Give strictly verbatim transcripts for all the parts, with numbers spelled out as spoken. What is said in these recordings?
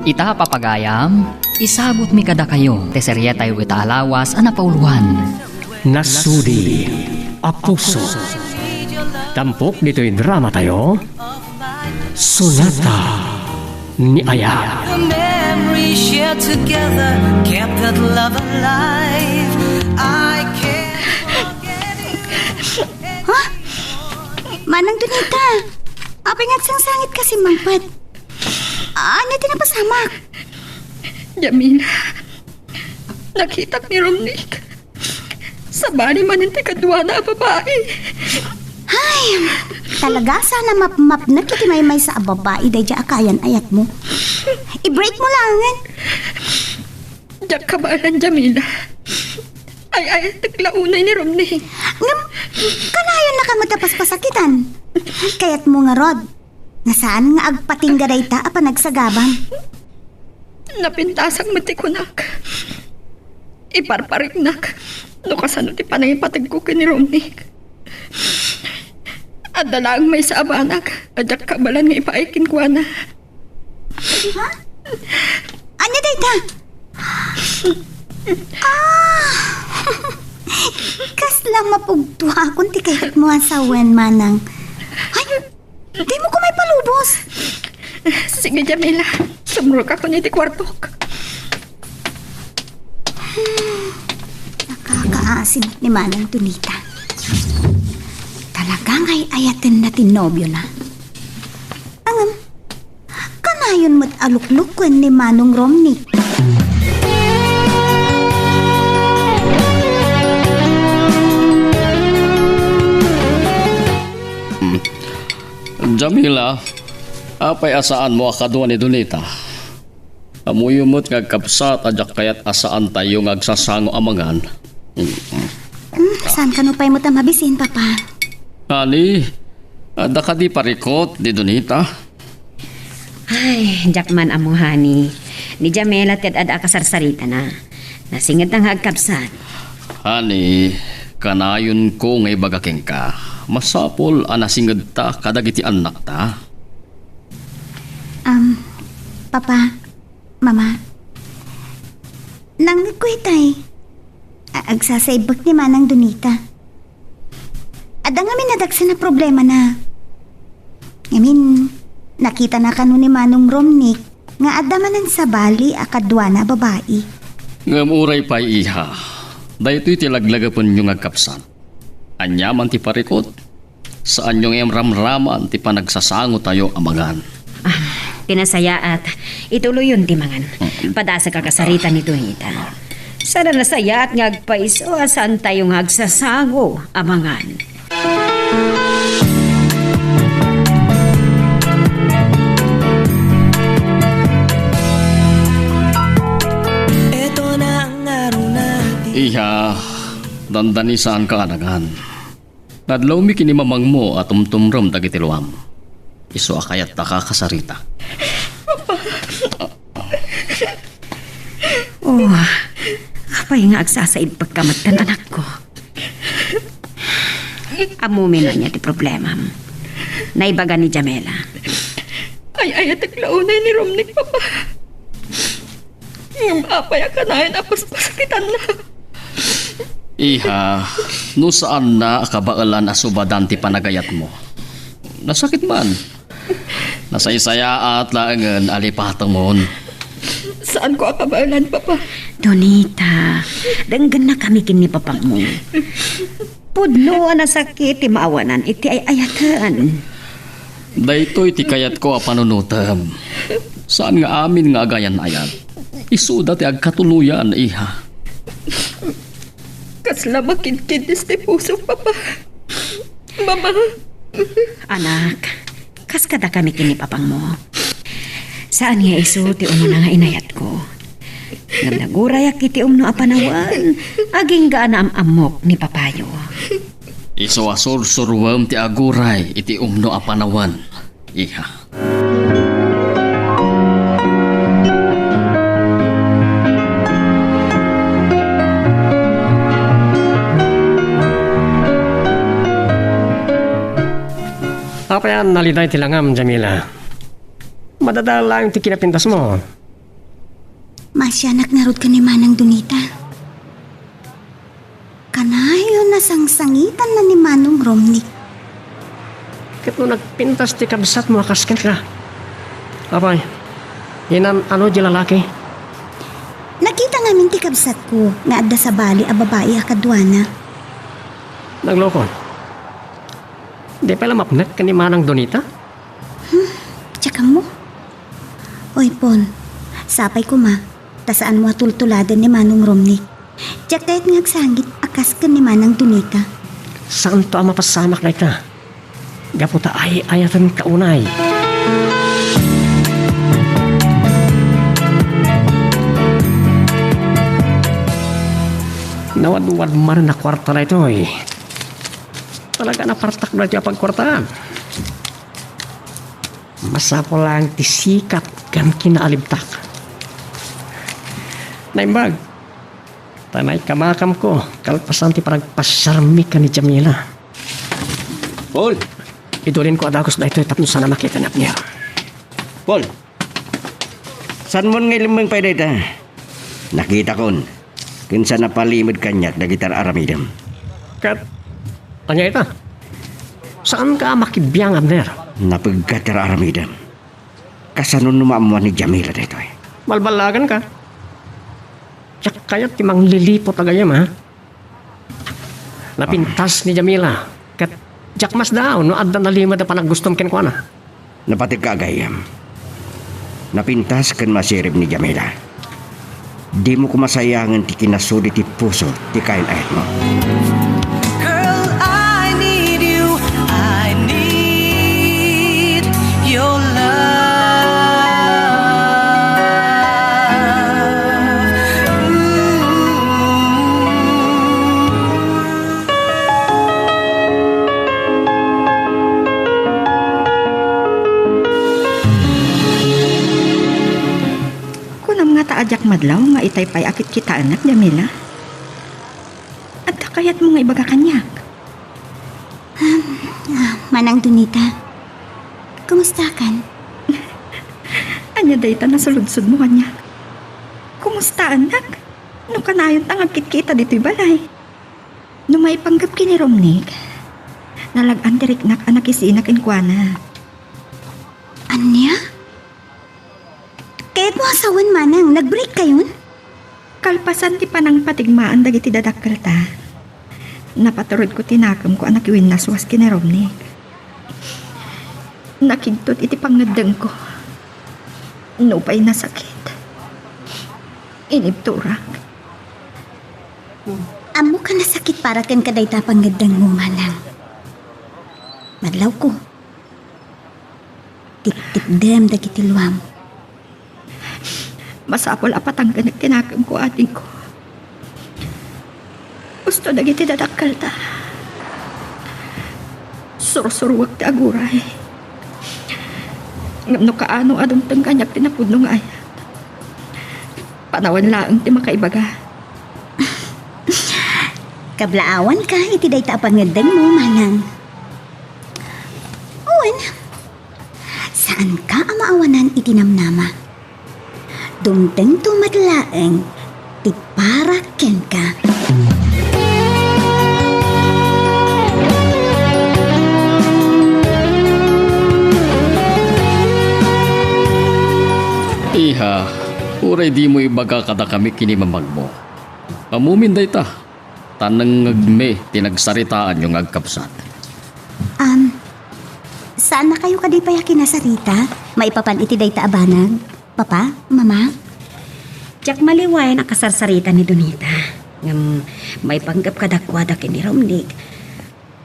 Ita, papagayam, isagutmi kadakayo ti serietayo ita a lawas a napauluan, Nasudi a Puso. Tampok ditoy dramatayo, Sonata ni Aya. The memory shared together kept that love alive. I can't forget it. Ha? Manang Donita, apay nga agsangsangit ka simmangpet? Ania ti napasamak? Jamila, nakitak ni Romnick. Sabali manen ti kaduana a babai. Ay, talaga sana mapmapnek iti maymaysa a babai daydiay a kayan-ayatmo. I-break mo laengen. Diak kabaelan, Jamila. Ay-ayatek la unay ni Romnick. Ngem, kanayonnaka met a paspasakitan. Kayatmo ngarud nga saan nga agpatingga dayta a panagsagabam? Napintasak met ti kunak. Iparpariknak no kasano ti panangipategko ken ni Romnick. Adda laeng maysa a banag a diak kabaelan nga ipaay kenkuana. Ha? Ania dayta? Ah! Kasla mapugtuakon ti kayatmo a sawen, manang. Ay, dimo ko maipalubos. Sige, Jamila. Sumrok ako iti kuartok. Nakakaasim ni Manang Donita. Talaga nga ay-ayatenna ti nobiona. Ngem, kanayon met a luklukuen ni Manong Romnick. Jamila, apay a saanmo a kadua ni Donita? Ammoyo met nga agkabsat a diak kayat a saantayo nga agsasango a mangan. Hmm, saan kano pay met a mabisin, Papa? Ani, adda kadi parikut ni Donita? Ay, diak man ammo, honey. Ni Jamela ti ad-ada a kasarsaritana. Nasingedna nga agkabsat. Honey, kanayonko nga ibaga kenka, masapul a nasingedta kadagiti annakta. Um, Papa, Mama, nangngegko itay. A-, agsasaibbek ni Manang Donita. Adda ngamin a dagsen a problemana. Ngamin, nakitana kano ni Manong Romnick nga adda manen sabali a kaduana a babai. Ngem uray pay, iha, daytoy ti laglagapenyo nga agkabsat. Ania man ti parikut, saanyo nga imramraman ti panagsasangotayo a mangan. Ah, ti nasayaat, ituloyon ti mangan. Mm. Padasek a kasarita ni Donita. Saan a nasayaat nga agpayso a saantayo nga agsasango a mangan. Iha, dandani saanka a nangan. Nadlawmi ken ni mamangmo a tumtumrem dagiti luam. Isu a kayatta a kasarita. Oh, apay nga agsasaibbekka metten, anakko? Ammomi no ania ti problemam. Naibaga ni Jamela. Ay-ayatek la unay ni Romnick, Papa. Ngem apay a kanayon a paspasakitanna? Iha, no saanna a kabaelan a subadan ti panagayatmo, nasakit man. Nasaysayaat laengen a lipatengon. Saanko a kabaelan, Papa. Donita, denggennakami ken ni papangmo. Pudno a nasakit ti maawanan iti ay-ayaten. Daytoy ti kayatko a panunotem. Saan nga amin nga agayan-ayat. Isuda ti agkatuloyan, iha. Kasla makidkidis ti pusok, Papa. Mama. Anak, kas kadakami ken ni papangmo. Saan nga isu ti umuna nga inayatko. Ngem nagurayak iti umno a panawen, agingga a naam-ammok ni papayo. Isu a sursuruem ti aguray iti umno a panawen, iha. Apay a naliday ti langam, Jamila? Madadael laeng ti kinapintasmo. Maasianak ngarud ken ni Manang Donita. Kanayon a sangsangitanna ni Manong Romney. Ket no nagpintas ti kabsatmo a kas kenka, apay, inan-ano diay lalaki? Nakita ngamin ti kabsatko nga adda sabali a babai a kaduana. Nagloko. Di pay la mapnek ken ni Manang Donita? Hmm, diak ammo. Oy, Paul, sapay koma, ta saanmo a tultuladen ni Manong Romney. Diak kayat nga agsangit a kas ken ni Manang Donita. Saanto a mapasamak dayta. Gapu ta ay-ayatenka unay. Nawadwad manen a kuarta daytoy. Talaga napartak daytoy a pagkuartaan. Masapul laeng ti sikat ken kinaalibtak. Naimbag, ta naikamakamko kalpasan ti panagpasiarmi ken ni Jamila. Paul! Idulinko a dagus daytoy tapno saan a makita ni Abner. Paul! Saanmon nga ilemmeng pay dayta? Nakitakon, ken saan a palimed kaniak dagiti ar-aramidem. Ket, ania ita? Saanka a makibiang, Abner? Napegka ti ar-aramidem. Kasano no maammuan ni Jamila daytoy? Balballaganka. Diak kayat ti mangliliput a gayyem, ha? Napintas ni Jamila, ket diak masdaaw no adda nalimed a panaggustom kenkuana. Napategka a gayyem. Napintas ken masirib ni Jamila. Dimo koma sayangen ti kinasudi ti puso ti kayan-ayatmo. Girl, I need you. I need your love. Ooh. Kunam ngata a diak madlaw nga itay pay a kitkitaennak, Jamila? Adda kayatmo nga ibaga kaniak? Ah, Manang Donita, kumustakan? Ania dayta nasuludsodmo kaniak? Kumustaannak? No kanayonta nga agkitkita ditoy balay. No maipanggep ken ni Romnick, nalag-an ti riknak a nakisina kenkuana. Ania? Kayatmo a sawen, Manang, nag-break kayon? Kalpasan ti panangpatigmaan dagiti dadakkelta, napaturedko ti nakemko a nakiwinnaswas ken ni Romnick. Nakigtot iti pangngeddengko. Nupay nasakit, inibturak. Ammok a nasakit para kenka dayta a pangngeddengmo, Manang. Madlawko. Tiptipdem dagiti luam. Masapul a patangkenek ti nakemko, adingko. Usto dagiti dadakkelta. Sursuruek ti aguray. Ngem no kaano a dumteng kaniak ti napudno nga ayat, panawen laeng ti makaibaga. Kablaawanka iti dayta a pangngeddengmo, Manang. Wen, saanka a maawanan iti namnama. Dumtengto met laeng ti para kenka. Iha, uray dimo ibaga kadakami ken ni mamagmo. Ammomin dayta. Ta nangngegmi ti nagsaritaanyo nga agkabsat. Am, saannakayo kadi pay a kinasarita maipapan iti dayta a banag, Papa, Mama? Diak maliwen a kasarsarita ni Donita, ngem maipanggep kadakuada ken ni Romnick,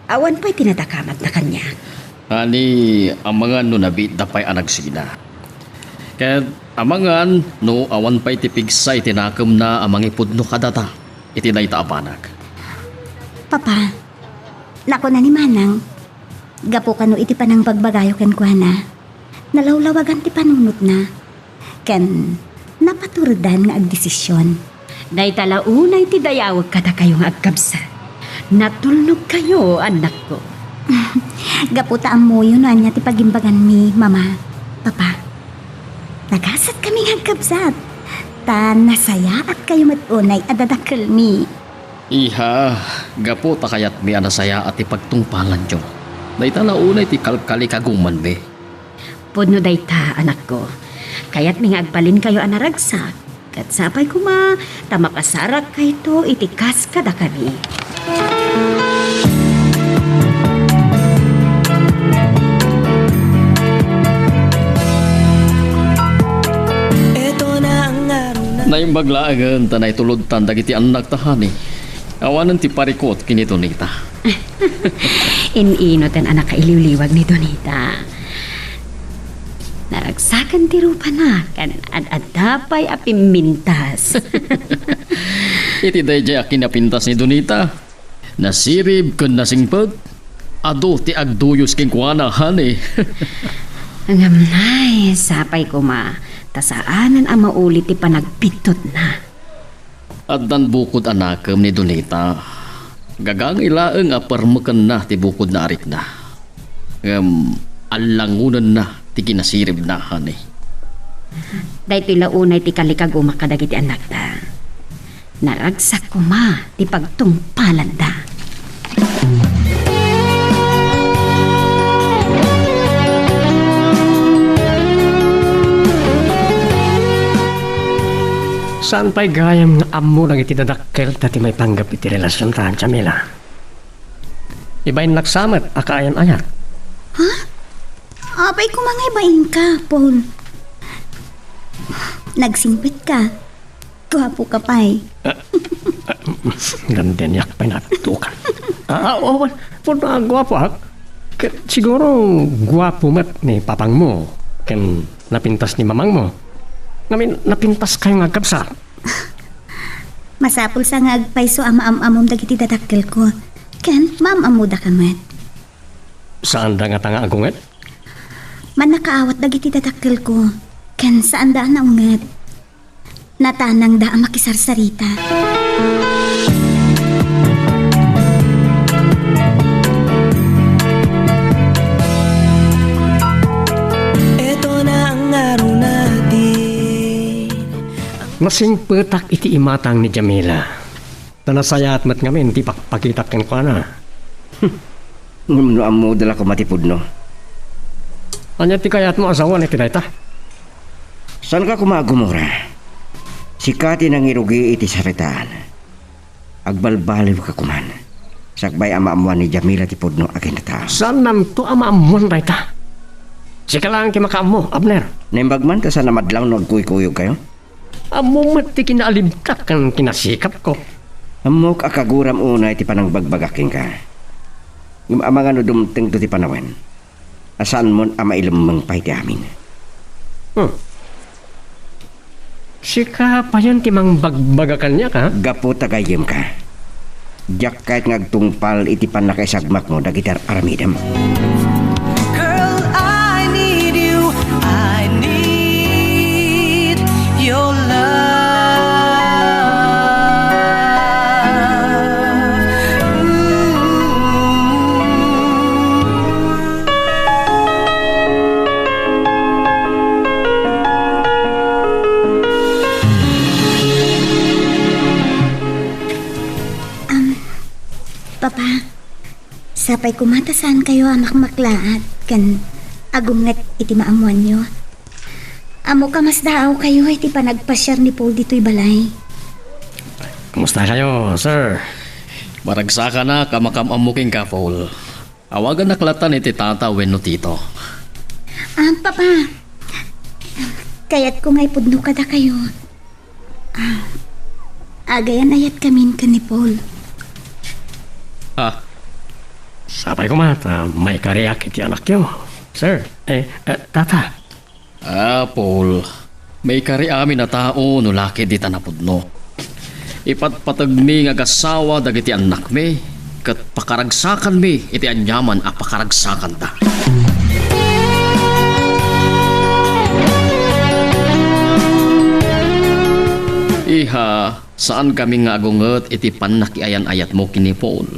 awan pay ti nadakamatna kaniak. Ani, amangan no nabiitda pay a nagsina. Ket amangan no awan pay ti pigsa iti nakemna a mangipudno kadata iti dayta a banag. Papa, nakuna ni Manang, gapu kano iti panangbagbagayo kenkuana, nalawlawagan ti panunotna, ken napaturedan nga agdesision. Dayta la unay ti dayawek kadakayo nga agkabsat. Natulnogkayo, annakko. Gapu ta ammoyo no ania ti pagimbaganmi, Mama, Papa. Nagasatkami nga agkabsat. Ta nasayaatkayo met unay a dadakkelmi. Iha, gapu ta kayatmi a nasayaat ti pagtungpalanyo, dayta la unay ti kalkalikagumanmi. Pudno dayta, anakko. Kayatmi nga agbalinkayo a naragsak, ket sapay koma ta mapasarakkayto iti kas kadakami. Naimbag laengen ta naitulodtan dagiti annakta, honey. Awanen ti parikut ken ni Donita. In-ino ten a nakailiwliwag ni Donita? Naragsakan ti rupana, ken ad-adda pay a pimmintas. Iti daydiay a kinapintas ni Donita, nasirib ken nasingpet, adu ti agduyos kenkuana, honey. Ngem nay, sapay koma, ta saanen a mauli ti panagbiddutna. Addan bukod a nakem ni Donita. Gagangay laeng a permekenna ti bukodna a rikna. Ngem allangonenna ti kinasiribna, honey. Daytoy la unay ti kalikagumak kadagiti annakta. Naragsak koma ti pagtungpalanda. Saan pay gayam nga ammo dagiti dadakkelta ti maipanggep iti relasionta, Jamila? Ibainnak sa met a kaayan-ayat. Ha? Apay koma nga ibainka, Paul? Nagsingpetka. Guapo ka pay. Gandeniak pay natukan. Ah, ah, oh, well, pud, ah, guapo, ah. Ke-, siguro guapo met ni papangmo ken napintas ni mamangmo. Ngamin, napintas kayo nga agkabsat. Masapul sa nga agpayso a maam-amom dagiti dadakkelko. Ken maam-ammodaka met. Saanda ngata nga agunget? Mannakaawat dagiti dadakkelko. Ken saanda a naunget. Natanangda a makisarsarita. Nasingpetak iti imatang ni Jamila. Ta nasayaat met ngamin ti pakpakitak kenkuana. Ngem no ammoda la koma ti pudno. Ania ti kayatmo a sawen iti dayta? Saanka koma a gumura. Sika ti nangirugi iti saritaan. Agbalbaliwka koman. Sakbay a maammoan ni Jamila ti pudno a kinatao. Saannanto a maammoan dayta. Sika laeng ti makaammo, Abner. Naimbag man ta saan a madlaw no agkuykuyogkayo? Ammom met ti kinaalibtak ken kinasikapko. Ammok a kaguram unay ti panangbagbagak kenka. Ngem amangan no dumtengto ti panawen a saanmon a mailemmeng pay ti amin. Hmm. Sika payen ti mangbagbaga kaniak, a? Gapu ta gayyemka. Diak kayat nga agtungpal iti pannakaisagmakmo dagiti ar-aramidem. Girl, I need you. I need your love. Ooh. Um, Papa, sapay koma ta saankayo a makmaklaat ken agunget iti maammoanyo. Ammok a masdaawkayo iti panagpasiar ni Paul ditoy balay. Kumusta kayo, sir? Maragsakanak a makaam-ammo kenka, Paul. Awagannak latan iti tata wenno tito. Ah, Papa, kayatko nga ipudno kadakayo. Ah, agayan-ayatkamin ken ni Paul. Ah. Sapay koma ta maikariak iti anakyo, sir. Eh, eh, tata. Ah, Paul, maikari amin a tao no la ket dita napudno. Ipatpategmi nga agassawa dagiti annakmi, ket pakaragsakanmi iti aniaman a pakaragsakanda. Iha, saankami nga agunget iti pannakiayan-ayatmo ken ni Paul.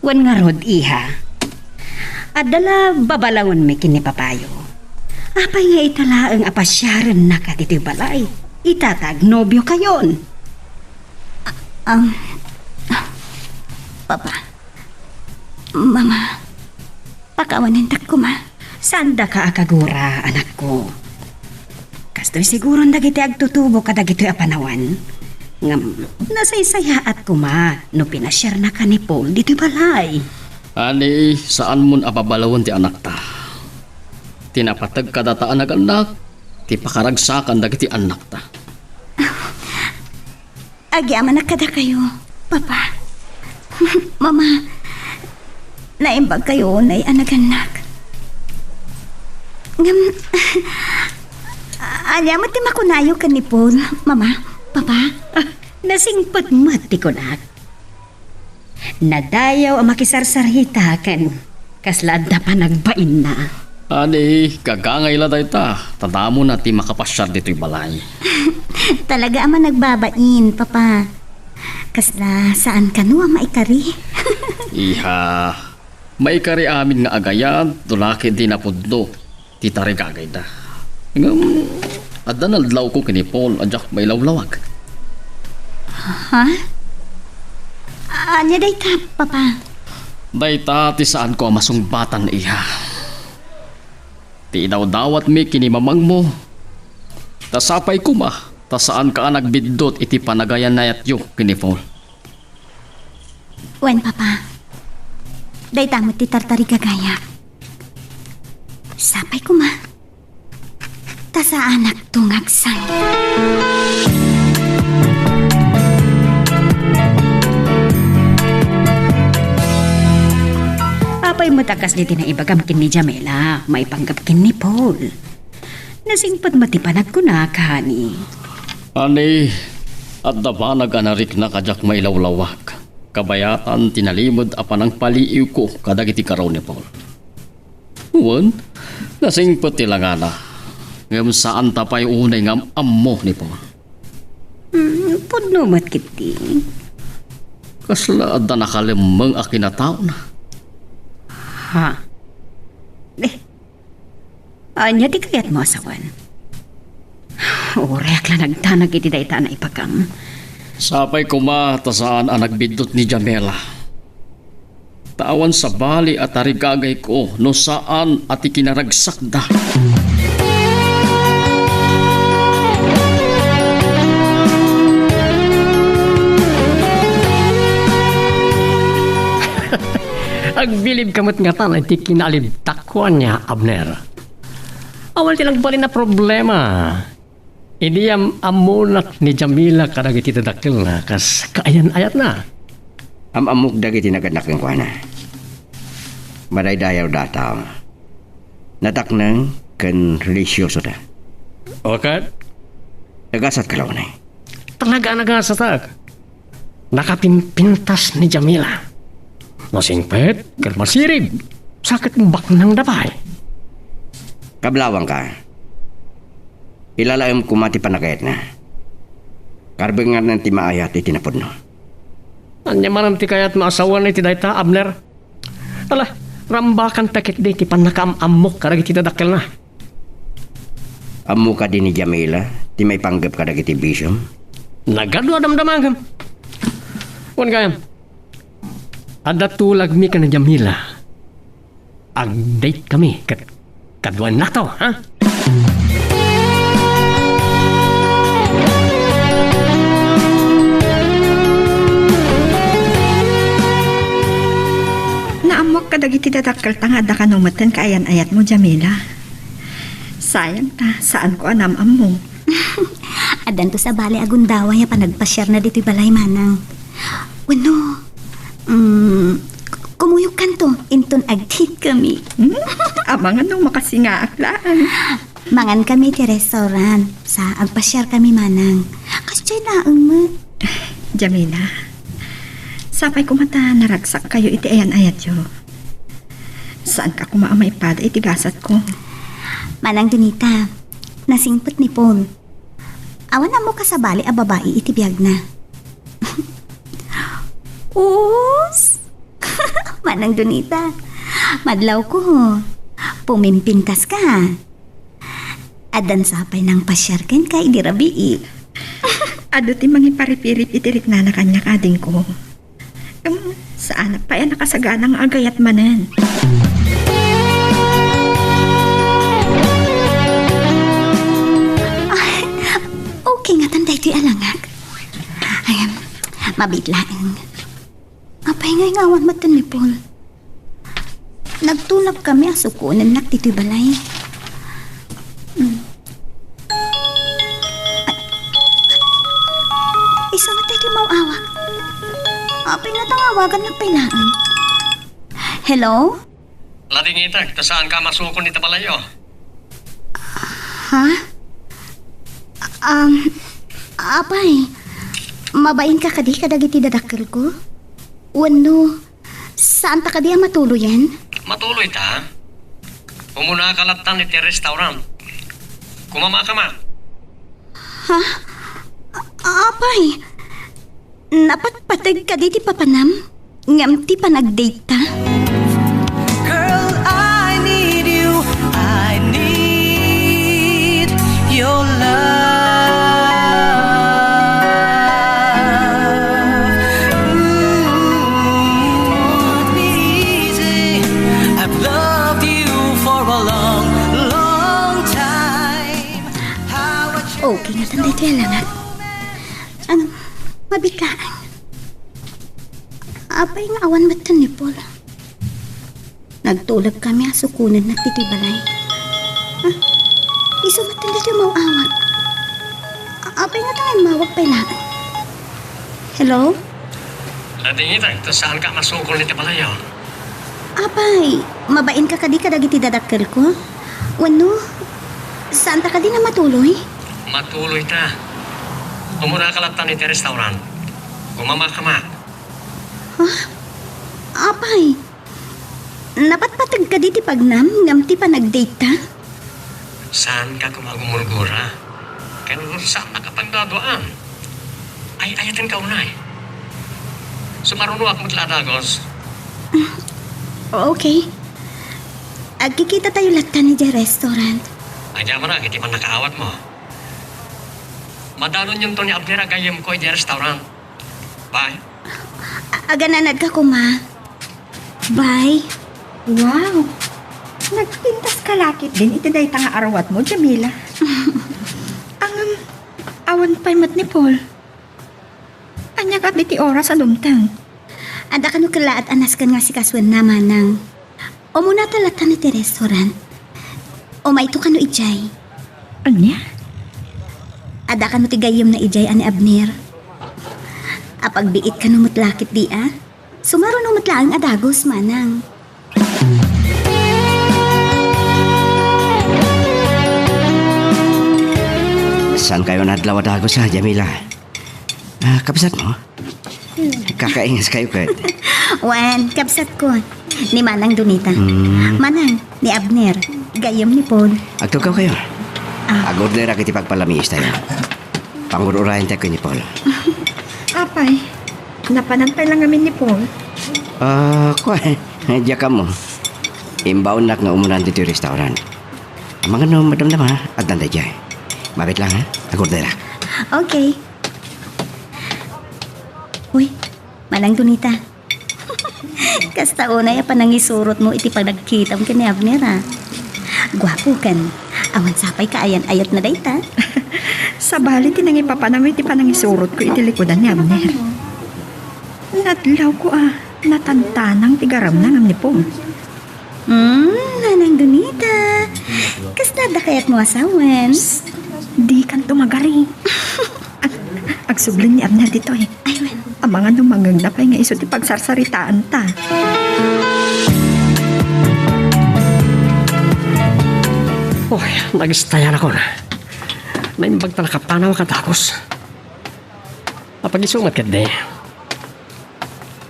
Wen ngarud, iha, adda la babalawenmi ken ni papayo. Apay nga ita laeng a pasiarennaka ditoy balay? Ita ta agnobiokayon. Um, Papa, Mama, pakawanentak koma. Saandaka a kagura, anakko. Kastoy siguron dagiti agtutubo kadagitoy a panawan. Ngem, nasaysayaat koma no pinasiarnaka ni Paul ditoy balay. Ani, saanmon a babalawen ti anakta. Ti napateg kadata a nagannak, ti pakaragsakan dagiti annakta. Agyamanak kadakayo, Papa. Mama, naimbag kayo unay a nagannak. Ngem, ania met ti makunayo ken ni Paul, Mama, Papa? Ah, nasingpet met ti kunak. Nadayaw a makisarsarita ken kasla adda panagbainna. Ani, gagangay la dayta, ta damona ti makapasiar ditoy balay. Talaga a managbabain, Papa. Kasla saan kano a maikari? Iha, maikari amin nga agayat, no la ket di napudno ti tarigagayda. Ngem, adda naldaw ko ken ni Paul a diak mailawlawag. Ha? Ania dayta, Papa? Dayta ti saanko a masungbatan, iha. Ti idawdawatmi ken ni mamangmo, ta sapay koma, ta saanka a nagbiddut iti panagayan-ayatyo ken ni Paul. Wen, Papa. Dayta met ti tartarigagayak. Sapay koma. Ta saanakto nga agsangi. Apay met a kas diti naibagam ken ni Jamila, maipanggep ken ni Paul. Nasingpet met ti panagkunak, honey. Honey, adda banag a nariknak a diak mailawlawag. Kabayatan ti nalimed a panangpaliiwko kadagiti karaw ni Paul. Wen, nasingpet ti langana. Ngem saanta pay unay nga am-ammo ni Paul. Hmm, pudno met ketdi. Kasla adda nakalemmeng a kinataona. Ha? Eh, ania ti kayatmo a sawen? Uray ak la nagdanag iti dayta a naibagam. Sapay koma ta saan a nagbiddut ni Jamila. Ta awan sabali a tarigagayko no saan a ti kinaragsakda. Agbilibka met ngatan iti kinaalibtakko ania, Abner? Awan ti nagbalin a problema. Idi am-ammonak ni Jamila kadagiti dadakkelna kas kaayan-ayatna. Am-ammok dagiti nagannak kenkuana. Madaydayawda a tao. Natakneng ken relisyosoda. Okat? Nagasatka la unay. Talaga a nagasatak. Nakapimpintas ni Jamila. Nasingpet ken masirib. Sa ket baknangda pay. Kablawangka. Ilalaem koma ti panagayatna. Karbenganan ti maayat iti napudno. Ania manen ti kayatmo a sawen iti dayta, Abner? Ala, rambakanta ketdi ti pannakaam-ammok kadagiti dadakkelna. Ammo kadi ni Jamila ti maipanggep kadagiti bisiom? Nagadu a damdamagem. Wen gayam, adda tulagmi ken ni Jamila. Ag-date kami ket kaduannato, ha? Naammok kadagiti dadakkelta nga adda kano metten kaayan-ayatmo, Jamila. Sayang ta, saanko a naam-ammo. Addanto sabali a gundaway a panagpasiarna ditoy balay, Manang. Wenno, mm, kumuyogkanto, inton ag-date kami. Hmm? Amangan no makasingaak laeng. Mangan kami iti restaurant, sa agpasiar kami, Manang. Kasdiay laeng met. Jamila, sapay koma ta naragsak kayo iti ayan-ayatyo. Saanka koma a maipada iti gasatko. Manang Donita, nasingpet ni Paul. Awan ammo kasabali a babai iti biagna. Us! Manang Donita, madlawko. Pumimpintaska. Addan sa pay nangpasiar kenka idi rabii. Adu ti mangiparipirip iti riknana kaniak, adingko. Ngem, saanak pay a nakasagana nga agayat manen. Ay, okay ngatan daytoy a langak. Ay, mabiit laeng. Apay nga ingawan met ni Paul? Nagtulagkami a sukonennak ditoy balay. Hmm. Ay. Isu met daytoy maawak. Apay nga tangawagannak pay laeng. Hello? Ladingitek, ta saanka a masukon iti balayyo. Ha? Um, apay, mabainka kadi kadagiti dadakkelko? Wenno, saanta kadi a matuloyen? Matuloyta. Umunaka lattan iti restaurant. Kumamaka met. Ha? A-, apay, napatpateg kadi ti papanam? Ngem ti panagdate ta? Girl, I need you. I need your love. Ooh, won't be easy. I've loved you for a long, long time. How I Okay ngatan daytoy a langak. Ano, mabiit laeng. Apay nga awan met ni Paul? Nagtulagkami a sukonennak ditoy balay. Ah, isu met daytoy maawak. A-, apay nga tangaawak pay laeng? Hello? Ladingitek, ta saanka a masukon iti balayyo. Apay, mabainka kadi kadagiti dadakkelko? Wenno, saanta kadi nga matuloy? Matuloyta. Umunaka lattan iti restaurant. Kumamaka met. Ha? Apay, napatpateg kadi ti pagnam ngem ti panagdate ta? Saanka koma a gumurgura? Ken saannak a pagduaduaan. Ay-ayatenka unay. Sumarunoak met la a dagus. Okay. Agkikitatayo lattan idiay restaurant. Agyamanak iti pannakaawatmo. Madanonyonto ni Abner a gayyemko idiay restaurant. Bye. A-, agananadka koma. Bye. Wow! Nagpintaska la ketdin iti dayta nga aruatmo, Jamila. Ngem, awan pay met ni Paul. Ania kadi ti oras a dumteng? Adda kano kellaat a nasken nga asikasuenna, manang. Umunata lattan iti restaurant. Umayto kano idiay. Ania? Adda kano ti gayyemna idiay a ni Abner. Apagbiit kano met la ketdi a? Sumaruno met laeng a dagus, manang. Saankayo nga adlaw a dagus, a, Jamila? A, kabsatmo? Kakaingaskayo ket. Wen, kabsatko. Ni Manang Donita. Hmm. Manang, ni Abner. Gayyem ni Paul. Agtugkawkayo. A. Agorderak iti pagpalamiistayo. Pangur-urayen tayo ken ni Paul. Apay, napanan pay la ngamin ni Paul? A, kua, diak ammo. Imbaonnak nga umunan ditoy restaurant. Amangan no madamdama, addan daydiay. Mabiit laeng, a. Agorderak. Okay. Uy, Manang Donita. Kasta unay a panangisurotmo iti panagkitam ken ni Abner, a. Guapo ken awan sapay kaayan-ayatna dayta. Sabali ti nangipapanam iti panangisurotko iti likudan ni Abner. Nadlawko a natantanang ti garamna ngem ni Paul. Hmm, Manang Donita. Kasla adda kayatmo a sawen? Psst, dikanto magaring. Ag-, agsubli ni Abner ditoy. Ay, wen. Amangan no mangngegna pay nga isu ti pagsarsaritaanta. Uy, nagistayakon. Naimbag ta nakapanawak a dagus. Apag-isu met ketdi.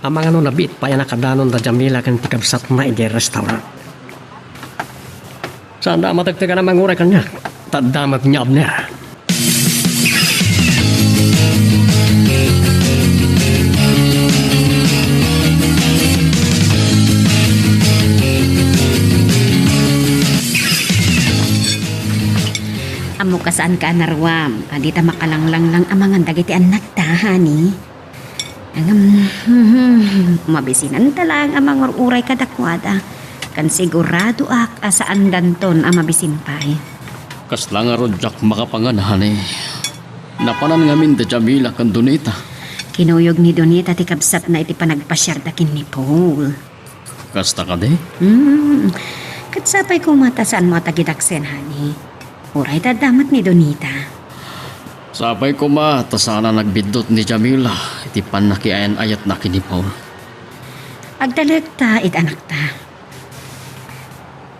Amangan no nabiit pay a nakadanon da Jamila ken ti kabsatna idiay restaurant. Saanda a matektekan a manguray kaniak, ta adda met ni Abner. Kasaanka a naruam, a dita makalanglang lang amangan dagiti annakta, honey. Ngem, mabisinanta laeng a mangur-uray kadakuada, ken siguradoak a saandanton a mabisin pay. Kasla ngarud diak makapangan, honey. Napanan ngamin da Jamila ken Donita. Kinuyog ni Donita ti kabsatna iti panagpasiarda ken ni Paul. Kasta kadi? Hmm. Ket sapay koma ta saanmo a tagidaksen, honey. Uray ta adda met ni Donita. Sapay koma ta saan a nagbiddut ni Jamila iti pannakiayan-ayatna ken ni Paul. Agtalekta iti anakta.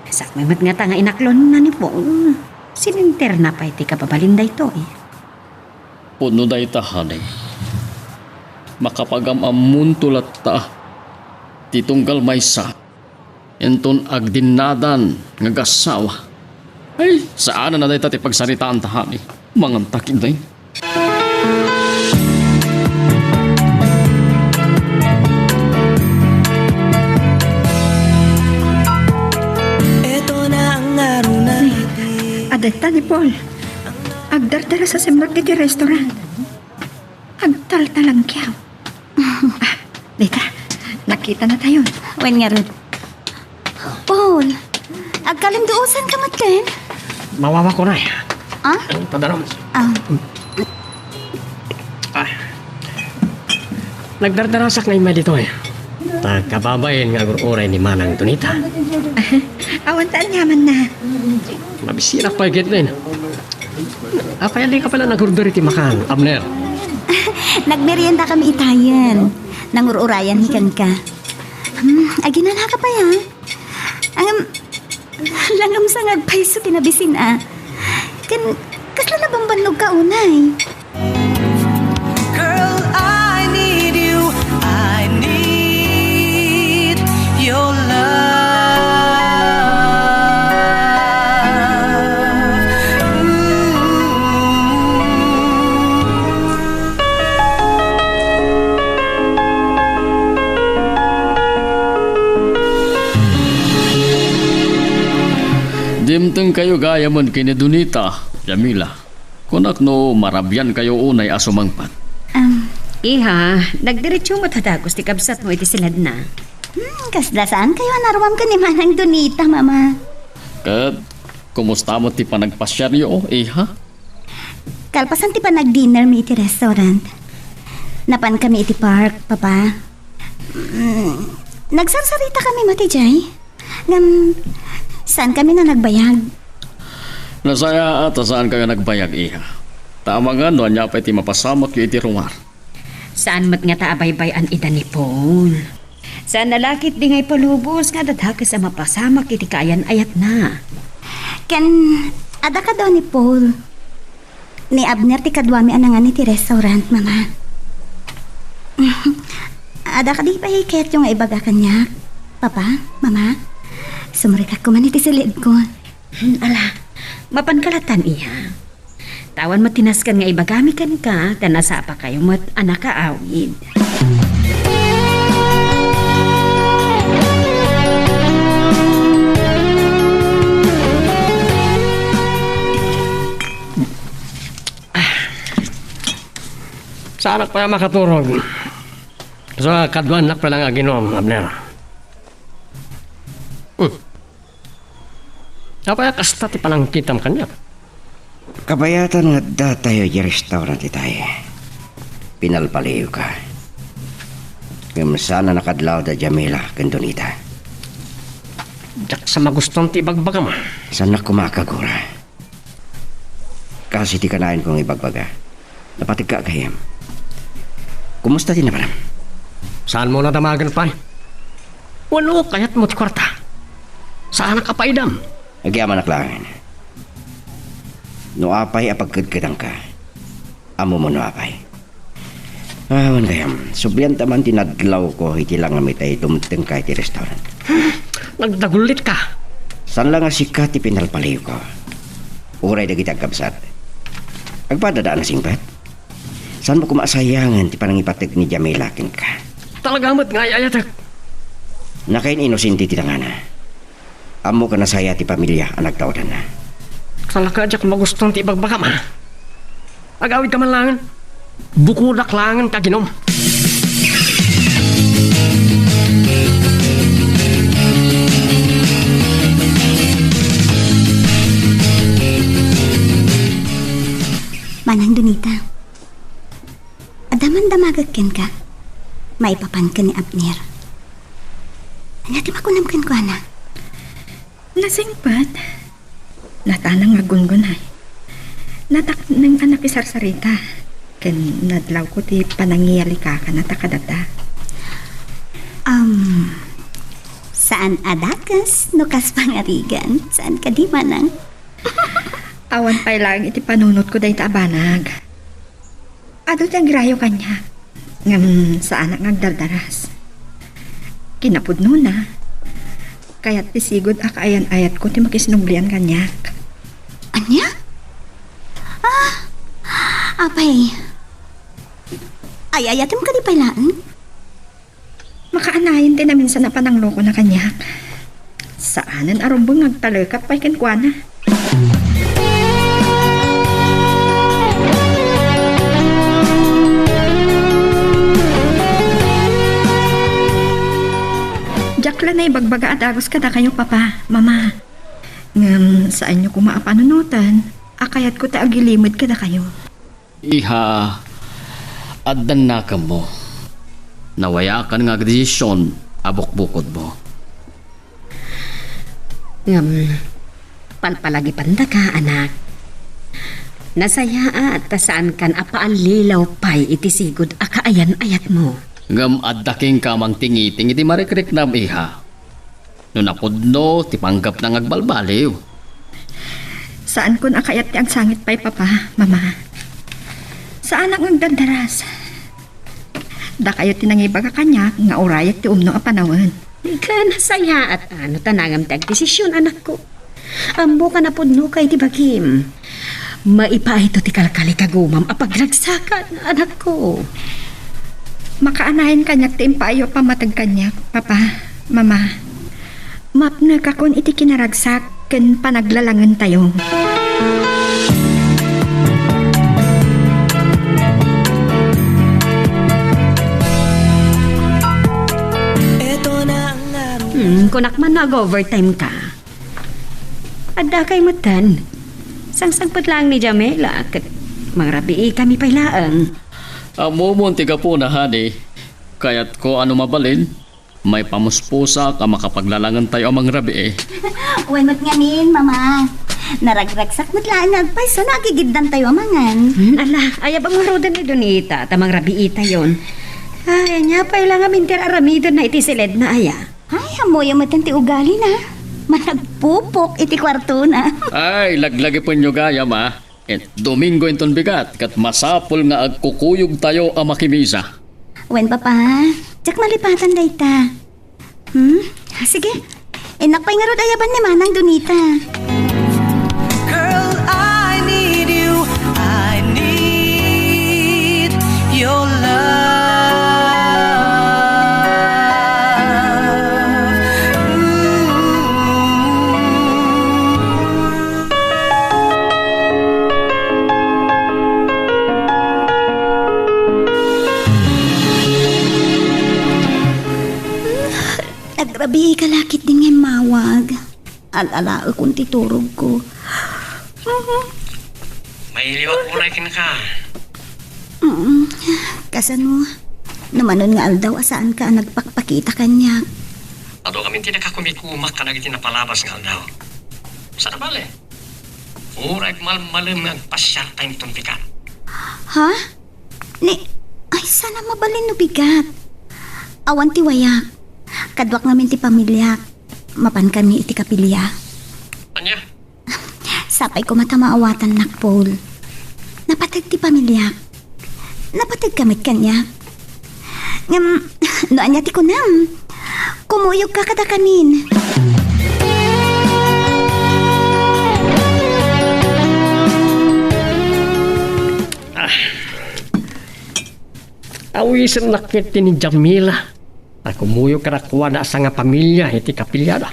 Sakbay met ngata nga inaklonna ni Paul. Sininterna pay ti kababalin daytoy. Pudno dayta, honey. Makapagam-ammonto latta ti tunggal maysa inton agdinnadan nga agassawa. Ay, saanen a dayta ti pagsaritaanta, honey. Manganta ketdi. Ito na ang araw na. Adda ta ni Paul. Agdardarasa simrek iti restaurant. Agtaltalangkiaw. Ah, dita, nakitanatayon. Wen ngarud. Paul, agkalinduosanka met ken? Mawawak unay. Ah? Padarom. Ah. Ah. Nagdardarasak nga immay ditoy. Ta kababain nga agur-uray ni Manang Donita. Awan ta aniamanna. Mabisirak pay ketdin. Apay a dika pay la nagurder iti makan, Abner? Nagmeriendakami itayen. Nangur-urayanmi kenka. Hmm, aginanaka pay, a? Ngem, langemsangag pay isu ti nabisin, a. Ken, kasla nabambannogka unay? Girl, I need you. I need your love. Ooh. Dimtengkayo gayamen ken ni Donita, Jamila. Kunak no marabiankayo unay a sumangpet. Am. Iha, nagdiretso met a dagus ti kabsatmo iti siledna. Hmm, kasla saankayo a naruam ken ni Manang Donita, Mama. Ket kumusta met ti panagpasiaryo, iha? Kalpasan ti panagdinnermi iti restaurant, napankami iti park, Papa. Mm, nagsarsaritakami met idiay. Ngem, saankami a nagbayag. Nasayaat a saankayo a nagbayag, iha. Ta amangan no ania pay ti mapasamekyo iti rumar. Saan met ngata a baybay-an ida ni Paul. Saan a la ketdi nga ipalubos nga adda dakes a mapasamak iti kaayan-ayatna. Ken, adda kado ni Paul. Ni Abner ti kaduami a nangan iti restaurant, Mama. Adda kadi pay kayatyo nga ibaga kaniak, Papa, Mama? Sumrekak koma iti siledko. Hmm, ala, mapanka latan, iha. Ta awan met ti nasken nga ibagami kenka, ta nasapakayo met a nakaawid. Saanak pay a makaturog. So, kaduanak pay la nga aginom, Abner. Hmm. Apay a kasta ti panangkitam kaniak? Kabayatan nga addatayo idiay restaurant itay. Pinalpaliwka. Ngem saan a nakadlaw da Jamila ken Donita. Diak sa magustuan ti ibagbagam. Saannak koma a kagura. Kas iti kanayon ko nga ibagbaga. Napategka gayam. Kumusta ti napanem? Saanmo a damagen pay? Wenno kayatmo ti kuarta? Saanak a paidam. Agyamanak laeng. No apay a pagkedkedanka, ammom no apay. Awan gayam, sublianta man ti nadlawko iti langam itay dumtengka iti restaurant. Nagdagullitka. Saan la nga sika ti pinalpaliwko. Uray dagiti agkabsat. Agpadada a nasingpet? Saanmo koma a sayangen ti panangipateg ni Jamila kenka? Talaga met nga ay-ayatek. Nakain-inosente ti tangana. Ammok a nasaya ti pamilia a nagtaudanna. Salaka, diak magustuan ti ibagbagam, a. Agawidka man laengen. Bukodak laengen ta aginom. Manang Donita, adda man damagek kenka. Maipapan ken ni Abner. Ania ti makunam kenkuana? Nasingpet. Natana nga aggungunay. Natakneng a nakisarsarita. Ken nadlawko ti panangiyalikakana ta kadata. Um, saan a dakes no kas pangarigan. Saan kadi, manang? Awan pay laeng iti panunotko dayta a banag. Adu ti agrayo kaniak, ngem saanak nga agdardaras. Kinapudnona, kayat ti sigud a kaayan-ayatko ti makisnublian kaniak. Ania? Ah, apay, ay-ayatem kadi pay laeng? Makaanayen ti naminsan a pananglokona kaniak. Saanen a rumbeng nga agtalekak pay kenkuana. Diak la naibagbaga a dagus kadakayo, Papa, Mama. Ngem saanyo koma a panunoten a kayatko ti agilimed kadakayo. Iha, addan nakemmo. Nawayakan nga agdesision a bukbukodmo. Ngem, palpalagipandaka, anak. Nasayaat ta saankan a paallilaw pay iti sigud a kaayan-ayatmo. Ngem adda kenka mangtingiting iti marikriknam, iha. No napudno ti panggepna nga agbalbaliw. Saankon a kayat ti agsangit pay, Papa, Mama. Saanak nga agdardaras. Dakayo ti nangibaga kaniak nga urayek ti umno a panawen. Ken nasayaat a no ta nangem ti agdesision, anakko. Ammok a napudnoka iti bagim. Maipaayto ti kalkalikagumam a pagragsakan, anakko. Makaanayen kaniak ti impaayyo a pammateg kaniak, Papa, Mama. Mapnekakon iti kinaragsak ken panaglalangentayo. Hmm, kunak man no ag-overtime ka. Addakay metten. Sangsangpet laeng ni Jamila ket mangrabiikami pay laeng. Ammomon ti gapuna, honey. Kayatko a no mabalin, maipamuspusak a makapaglalangentayo a mangrabii. Wen met ngamin, Mama. Naragragsak met laeng nga agpayso no agigiddantayo a mangan. Hmm, ala, ayab a ngaruden ni Donita ta mangrabiitayon. Ay, ania pay la ngamin ti ar-aramidenna iti siledna, aya? Ay, ammoyo metten ti ugalina. Managpupok iti kuartona. Ay, laglagipenyo gayam, a. Ket Domingo inton bigat, ket masapul nga agkukuyogtayo a makimisa. Wen, Papa, diak malipatan dayta. Hmm? Sige. Innak pay ngarud ayaban ni Manang Donita. Girl, I need you. I need your love. Ooh. Nagrabii ka la ketdin nga immawag. Al-alaekon ti turogko. Mailiwak unay kenka. Mm, kasano? No manon nga aldaw a saanka a nagpakpakita kaniak. Adu ngamin ti nakakumikumak kadagiti napalabas nga aldaw. Saan a bale? Uray malmalem nga agpasiarka inton bigat. Ha? Ni, ay, saan a mabalin no bigat? Awan ti wayak. Kaduak ngamin ti pamiliak. Mapankami iti kapilya. Ania? Sapay koma ta maawatannak, Paul. Napateg ti pamiliak. Napategka met kaniak. Ngem, no ania ti kunam? Kumuyogka kadakamin. Ah. Awisennak ket ti ni Jamila. Ta kumuyog kadakuada a sangapamilia iti kapiliada.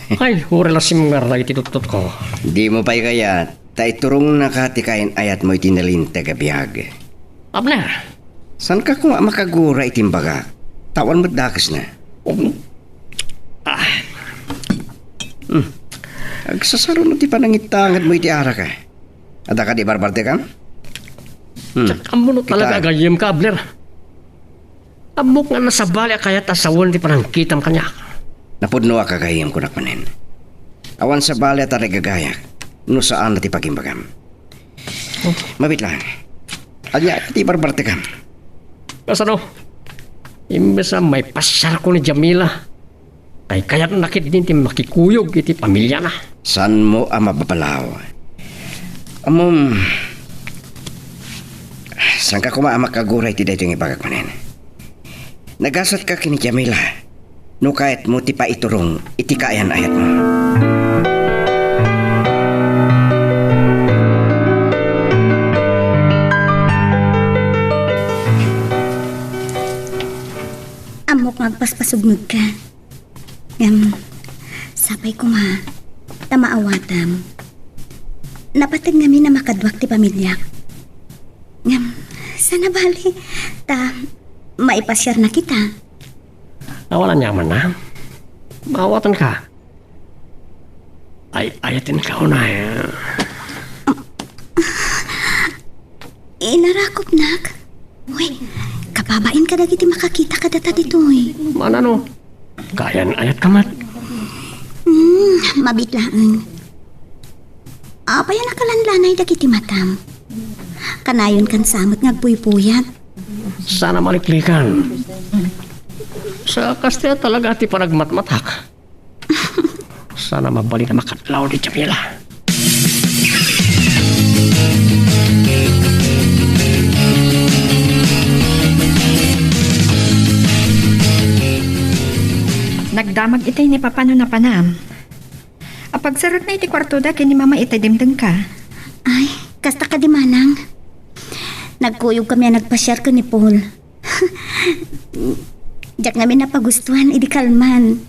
Ay, uray la simngar dagiti tuttotko. Dimo pay kayat, ta iturongnaka ti kayan-ayatmo iti nalinteg a biag. Abner! Saanka koma a makagura iti imbagak? Ta awan met dakesna. Um, ah. Hmm. Agsasaruno ti panangittangedmo iti arak, a. Adda kadi barbartekam? Hmm. Diak ammo no talaga a gayyemka, Abner. Ammok nga nasabali a kayat a sawen ti panangkitam kaniak. Napudnoak a gayyem, kunak manen. Awan sabali a tarigagayak no saan a ti pagimbagam. Oh. Mabiit laeng. Ania ti barbartekam? Kasano? Imbes a maipasiarko ni Jamila, kaykayatna ketdi ti makikuyog iti pamiliana. Saanmo a mababalaw? Ammom, saanka koma a makagura iti daytoy nga ibagak manen? Nagasatka ken ni Jamila no kayatmo ti paiturong iti kaayan-ayatmo. Ammok nga agpaspasubnogka. Ngem, sapay koma, ta maawatam. Napateg ngamin a makaduak ti pamiliak. Ngem, saan a bali, ta maipasiarna kita. Awan aniamanna. Maawatanka. Ay, ayatenka unay. Inarakopnak? Uy, kababain kadagiti makakita kadata ditoy. Manano? Kaayan-ayatka met. Hmm, mabiit laeng. Apay a nakalanlanay dagiti matam? Kanayonkan sa met nga agpuypuyat. Saan a maliklikan. Sa kasta talaga ti panagmatmatak. Saan a mabalin a makadlaw ni Jamila. Nagdamag itay ni Papa no napanam. Apagsarekna iti kuartoda ken ni Mama itay dimdengka. Ay, kasta kadi manang. Nagkuyogkami a nagpasiar ken ni Paul. Diak ngamin napagustuan idi kalman.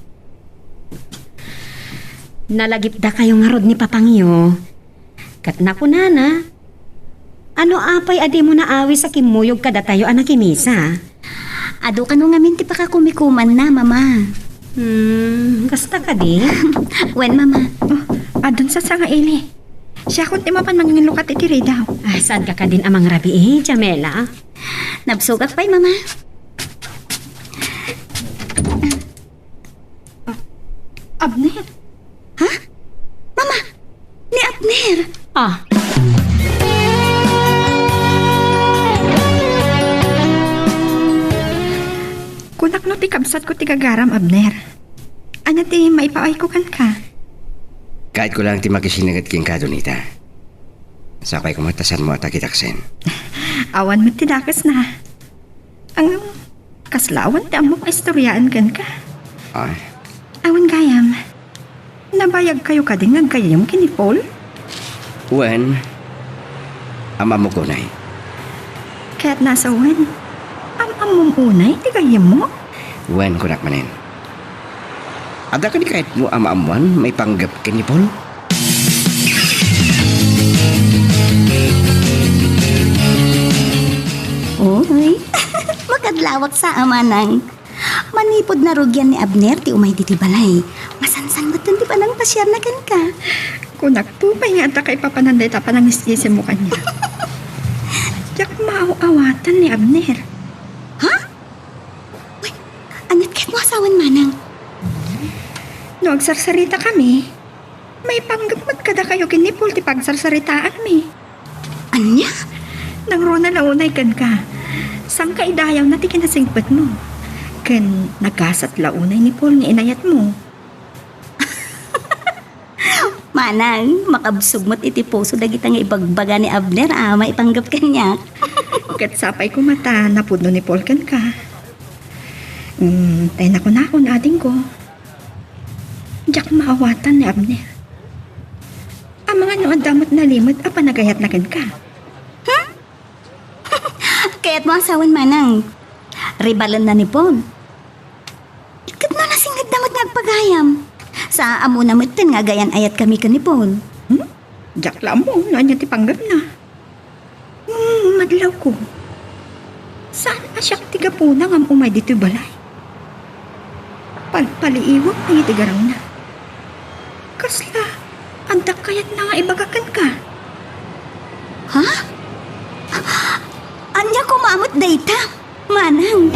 Nalagipdakayo ngarud ni Papangyo. Ket nakunana, "Ano apay a dimo naawis a kimmuyog kadatayo a nakimisa?" Adu kano ngamin ti pakakumikumanna, Mama. Hmm, kasta kadi? Wen, Mama. Oh, adun sa nga ili. Siakon ti mapan manginlukat iti ridaw. Ah, saanka kadin a mangrabii, Jamela? Nabsogak pay, Mama. Ah, Abner? Ha? Mama! Ni Abner! Ah. Kunak no ti kabsatko ti gagaram, Abner. Ania ti maipaayko kenka? Kayatko laeng ti makisinagat kenka, Donita. Sapay koma ta saanmo a takitaksen. Awan met ti dakesna. Ang kasla awan ti ammok a istoriaan kenka. Ay. Awan gayam. Nabayagkayo kadi nga aggayyem ken ni Paul? Wen, am-ammok unay. Ket nasa wen, am-ammom unay ti gayyemmo? Wen, kunak manen. Adda kadi kayatmo a maammoan maipanggep ken ni Paul? Uy, makadlawak sa, Manang. Manipud narugian ni Abner ti umay ditoy balay, masansan metten ti panangpasiarna kenka. Kunak pay nga adda kaipapanan dayta panangisisimo kaniak. Diak maaw-awatan ni Abner. Ha? Uy, aniat kayatmo a sawen, Manang? No agsarsaritakami, maipanggep met kadakayo ken ni Paul ti pagsarsaritaanmi. Ania? Nangruna la unay kenka. Sangka idayawna ti kinasingpetmo. Ken nagasat la unay ni Paul nga inayatmo. Manang, makabsog met iti puso dagita nga ibagbaga ni Abner a maipanggep kaniak. Ket sapay koma ta napudno ni Paul kenka. Mm, tay nakunakon, adingko. Diak maawatan ni Abner. Amangan no adda met nalimed a panagayatna kenka. Hmm? Kayatmo a sawen, Manang. Ribalenna ni Paul. Ket no nasingedda met nga agpagayam, Sa ammona metten nga agayan-ayatkami ken ni Paul. Hmm? Diak la ammo no ania ti panggepna. Hmm, madlawko. Saan a siak ti gapuna ngam umay ditoy balay? Palpaliiwak dagiti garangna. Kasla, adda kayatna nga ibaga kenka? Ha? Ania koma met dayta? Manang.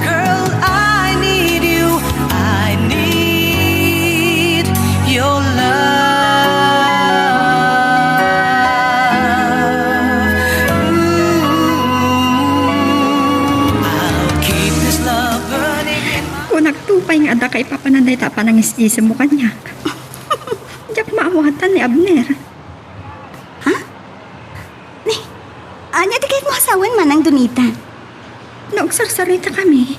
Girl, I need you. I need your love. Ooh, I'll keep this love burning in my Kunakto pay nga adda kaipapanan dayta a panangis-isemmo kaniak. Diak maawatan ni Abner. Ha? Ni, ania ti kayatmo a sawen, Manang Donita? No agsarsaritakami,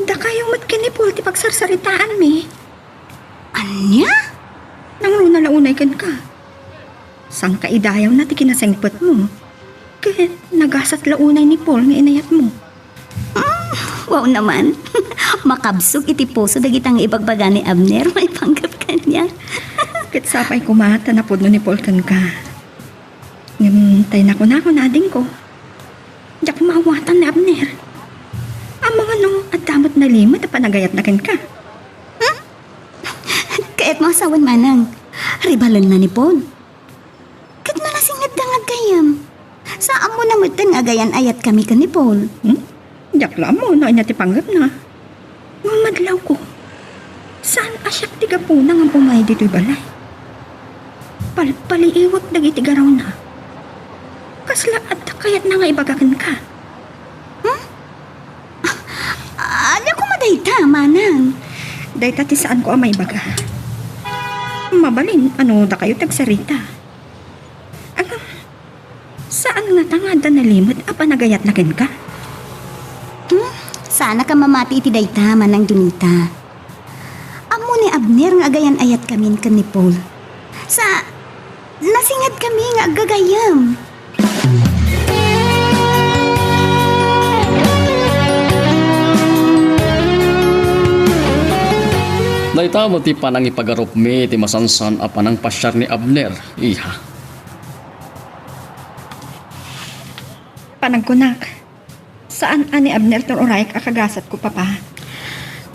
dakayo met ken ni Paul ti pagsarsaritaanmi. Ania? Nangruna la unay kenka. Sangkaidayawna ti kinasengpetmo. Ken nagasat la unay ni Paul nga inayatmo. Mm, wow naman. Makabsog iti puso dagita nga ibagbaga ni Abner, maipanggep kaniak. Ket sapay koma ta napudno ni Paul kenka. Ngem tay nakunakon, adingko, diak maawatan ni Abner. Amangan no adda met nalimed a panagayatna kenka. Hmm? Kayatmo a sawen, Manang. Ribalenna ni Paul. Ket manasingedda nga aggayam. Sa ammona metten nga agayan-ayatkami ken ni Paul. Hmm? Diak la ammo no ania ti panggepna. Ngem madlawko. Saan a siak ti gapuna ngam umay ditoy balay? Palpaliiwak dagiti garangna. Kasla adda kayatna nga ibaga kenka? Hmm? Ania koma dayta, Manang? Dayta ti saanko a maibaga. Mabalin, ano dakayo ti agsarita? Agam, saan ngata nga adda nalimed a panagayatna kenka? Hmm? Saanaka mamati iti dayta, Manang Donita. Ammo ni Abner nga agayan-ayatkamin ken ni Paul. Sa, nasingedkami nga aggagayem. Dayta met ti panangipagarupmi iti masansan a panangpasiar ni Abner, iha. Panagkunak, saan a ni Abner ti urayak a kagasatko, Papa.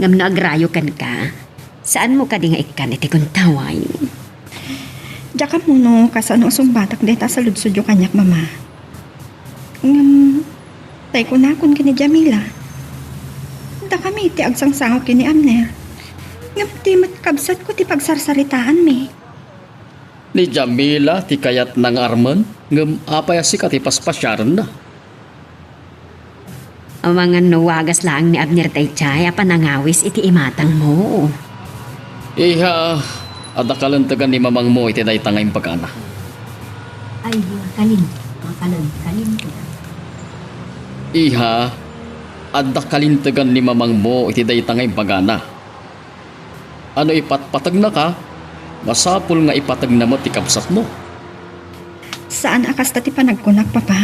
Ngem no agrayo kenka, saanmo kadi nga ikkan iti kuntaway? Diak ammo no kasano a sungbatak dayta a saludsodyo kaniak, Mama. Ngem, tay kunakon ken ni Jamila, dakami ti agsangsango ken ni Abner. Ngem ti met kabsatko ti pagsarsaritaanmi. Ni Jamila ti kayatna nga armen, ngem apay a sika ti paspasiarenna? Amangan no wagas laeng ni Abner daydiay a panangawis iti imatangmo. Iha, adda kalintegan ni mamangmo iti dayta nga imbagana. Ay, kalin, kalin, kalin. Iha, adda kalintegan ni mamangmo iti dayta nga imbagana. Ano ipatpategnaka, masapul nga ipategna met ti kabsatmo. Saan a kasta ti panagkunak, Papa.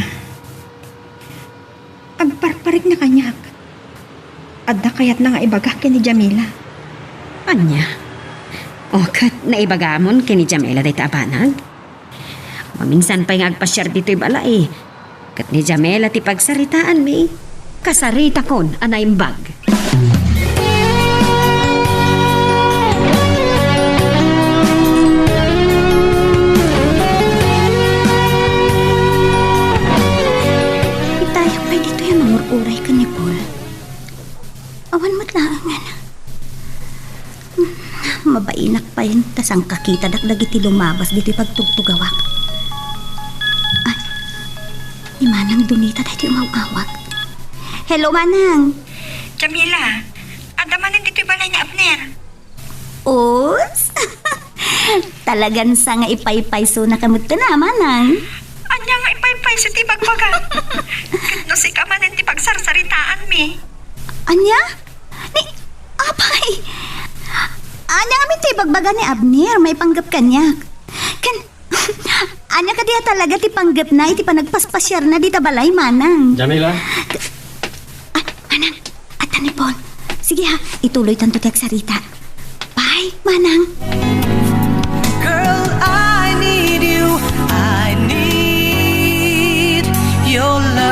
Agparparikna kaniak. Adda kayatna nga ibagak ken ni Jamila. Ania? O, ket naibagamon ken ni Jamila dayta a banag? Maminsan pay nga agpasiar ditoy balay. Ket ni Jamila ti pagsaritaanmi, kasaritakon a naimbag. Itayok pay ditoy a mangur-uray ken ni Paul. Awan met laengen. Hmm, mabainak pay ta sangkakitadak dagiti lumabas ditoy pagtugtugawak. Ay, ni Manang Donita daytoy umaw-awag. Hello, Manang. Jamila, adda manen ditoy balay ni Abner? Us? Talagan sa nga ipaypaysonaka metten a, Manang. Ania nga ipaypayso ti ibagbaga? Ket no sika manen ti pagsarsaritaanmi. Ania? Ni, apay! Ania ngamin ti ibagbaga ni Abner maipanggep kaniak? Ken, ania kadi a talaga ti panggepna iti panagpaspasiarna dita balay, Manang? Jamila? Ah, Manang, adda ni Paul. Sige ha, ituloytanto ti agsarita. Bye. Manang. Girl, I need you. I need your love.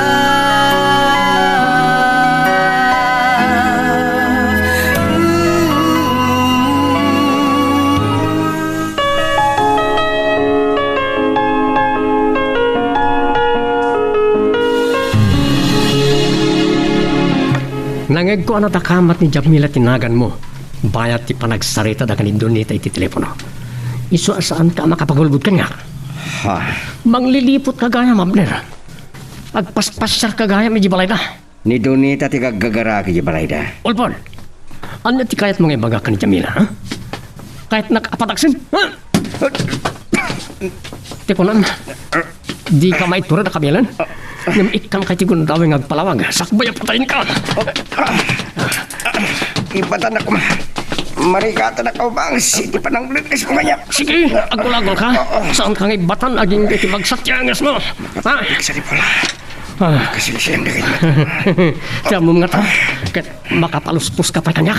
Ooh. Nangegko a nadakamat ni Jamila ti naganmo bayat ti panagsaritada ken ni Donita iti telepono. Isu a saanka a makapagulbod kaniak. Ha? Manglilipotka gayam, Abner. Agpaspasiarka gayam iti balayda. Ni Donita ti gaggagaraak iti balayda. Ulbod! Ania ti kayatmo nga ibaga ken ni Jamila, ha? Kayatnak a pataksin, ha? Ti kunam, dika maitured a kabilan? Ngem ikkanka iti gundaway nga agpalawag, sakbay a patayenka. Ibatanak, ma. Marikatanak a umanges iti pananglekkesmo kaniak. Sige, agulagolka. Oo. Saanka nga ibatan agingga iti bagsak ti angesmo. Ha? Sige, Paul. Ah. Kasilsian dagiti mata. Ti ammom ngata, ket makapalusposka pay kaniak.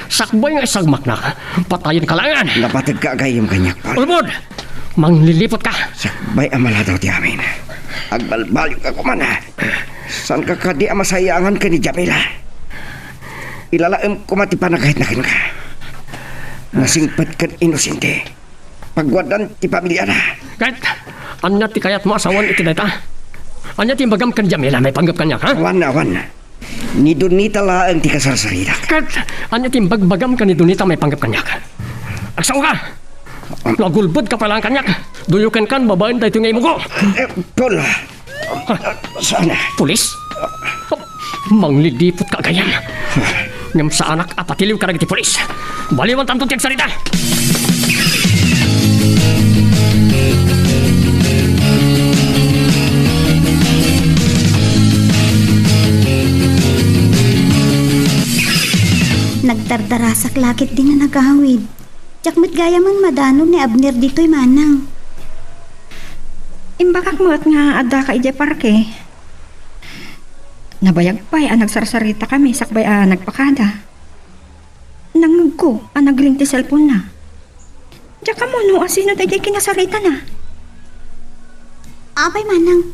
Sakbay nga isagmaknak, patayenka laengen. Napategka a gayyem kaniak, Paul. Ulbod! Manglilipotka. Sakbay a maladaw ti amin, agbalbaliwka koma. Saanka kadi a masayangan ken ni Jamila? Ilalaem koma ti panagayatna kenka. Nasingpet ken inosente. Pagwaddan ti pamiliana. Ket ania ti kayatmo a sawen iti dayta? Ania ti imbagam ken Jamila maipanggep kaniak, ha? Awan, awan. Ni Donita laeng ti kasarsaritak. Ket ania ti imbagbagam ken ni Donita maipanggep kaniak? Agsaoka! No agulbodka pay laeng kaniak, duyokenkan babaen daytoy nga imugo. Eh, Paul. Saan? Pulis? Manglilipotka gayam. Ngem saanak a patiliw kadagiti pulis. Baliwantanto ti agsarita. Nagdardarasak la ketdi a nagawid. Diak met gayam madanon ni Abner ditoy, Manang. Imbagak met nga addaka idiay parke. Nabayag pay a nagsarsaritakami sakbay a nagpakada. Nangngegko a nagring ti cellphone-na. Diak ammo no asino daydiay kinasaritana. Apay, Manang,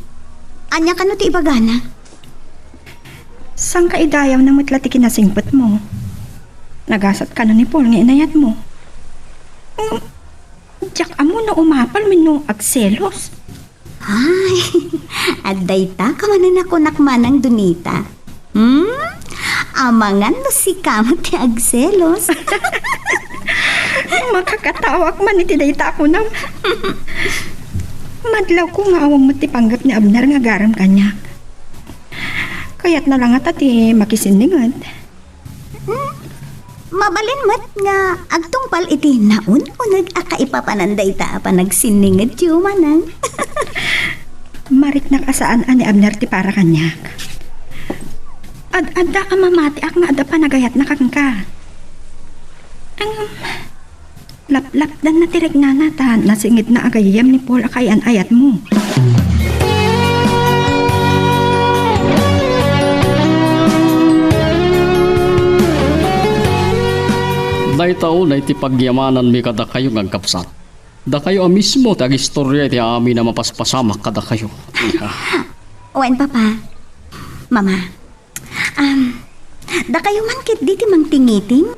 ania kano ti ibagana? Saanka idayawna met la ti kinasingpetmo? Nagasat kano ni Paul nga inayatmo? Ngem, diak ammo no umapal wenno agselos. Ay, adda ita ka manen a kunak, Manang Donita. Hmm? Amangan no sika met ti agselos. Makakataoak man iti dayta a kunam. Madlawko nga awan met ti panggep ni Abner nga agarem kaniak. Kayatna la ngata ti makisinninged. Hmm, mabalin met nga agtungpal iti naun-uneg a kaipapanan dayta a panagsinningedyo, Manang. Mariknak a saan a ni Abner ti para kaniak. Ad-adda a mamatiak nga adda panagayatna kenka. Ngem, laplapdanna ti riknana ta nasingedna a gayyem ni Paul a kaian-ayatmo. Dayta unay ti pagyamananmi kadakayo nga agkabsat. Dakayo a mismo ti agistoria iti amin a mapaspasamak kadakayo. Iha. Wen, Papa. Mama. Um, dakayo man ketdi ti mangtingiting?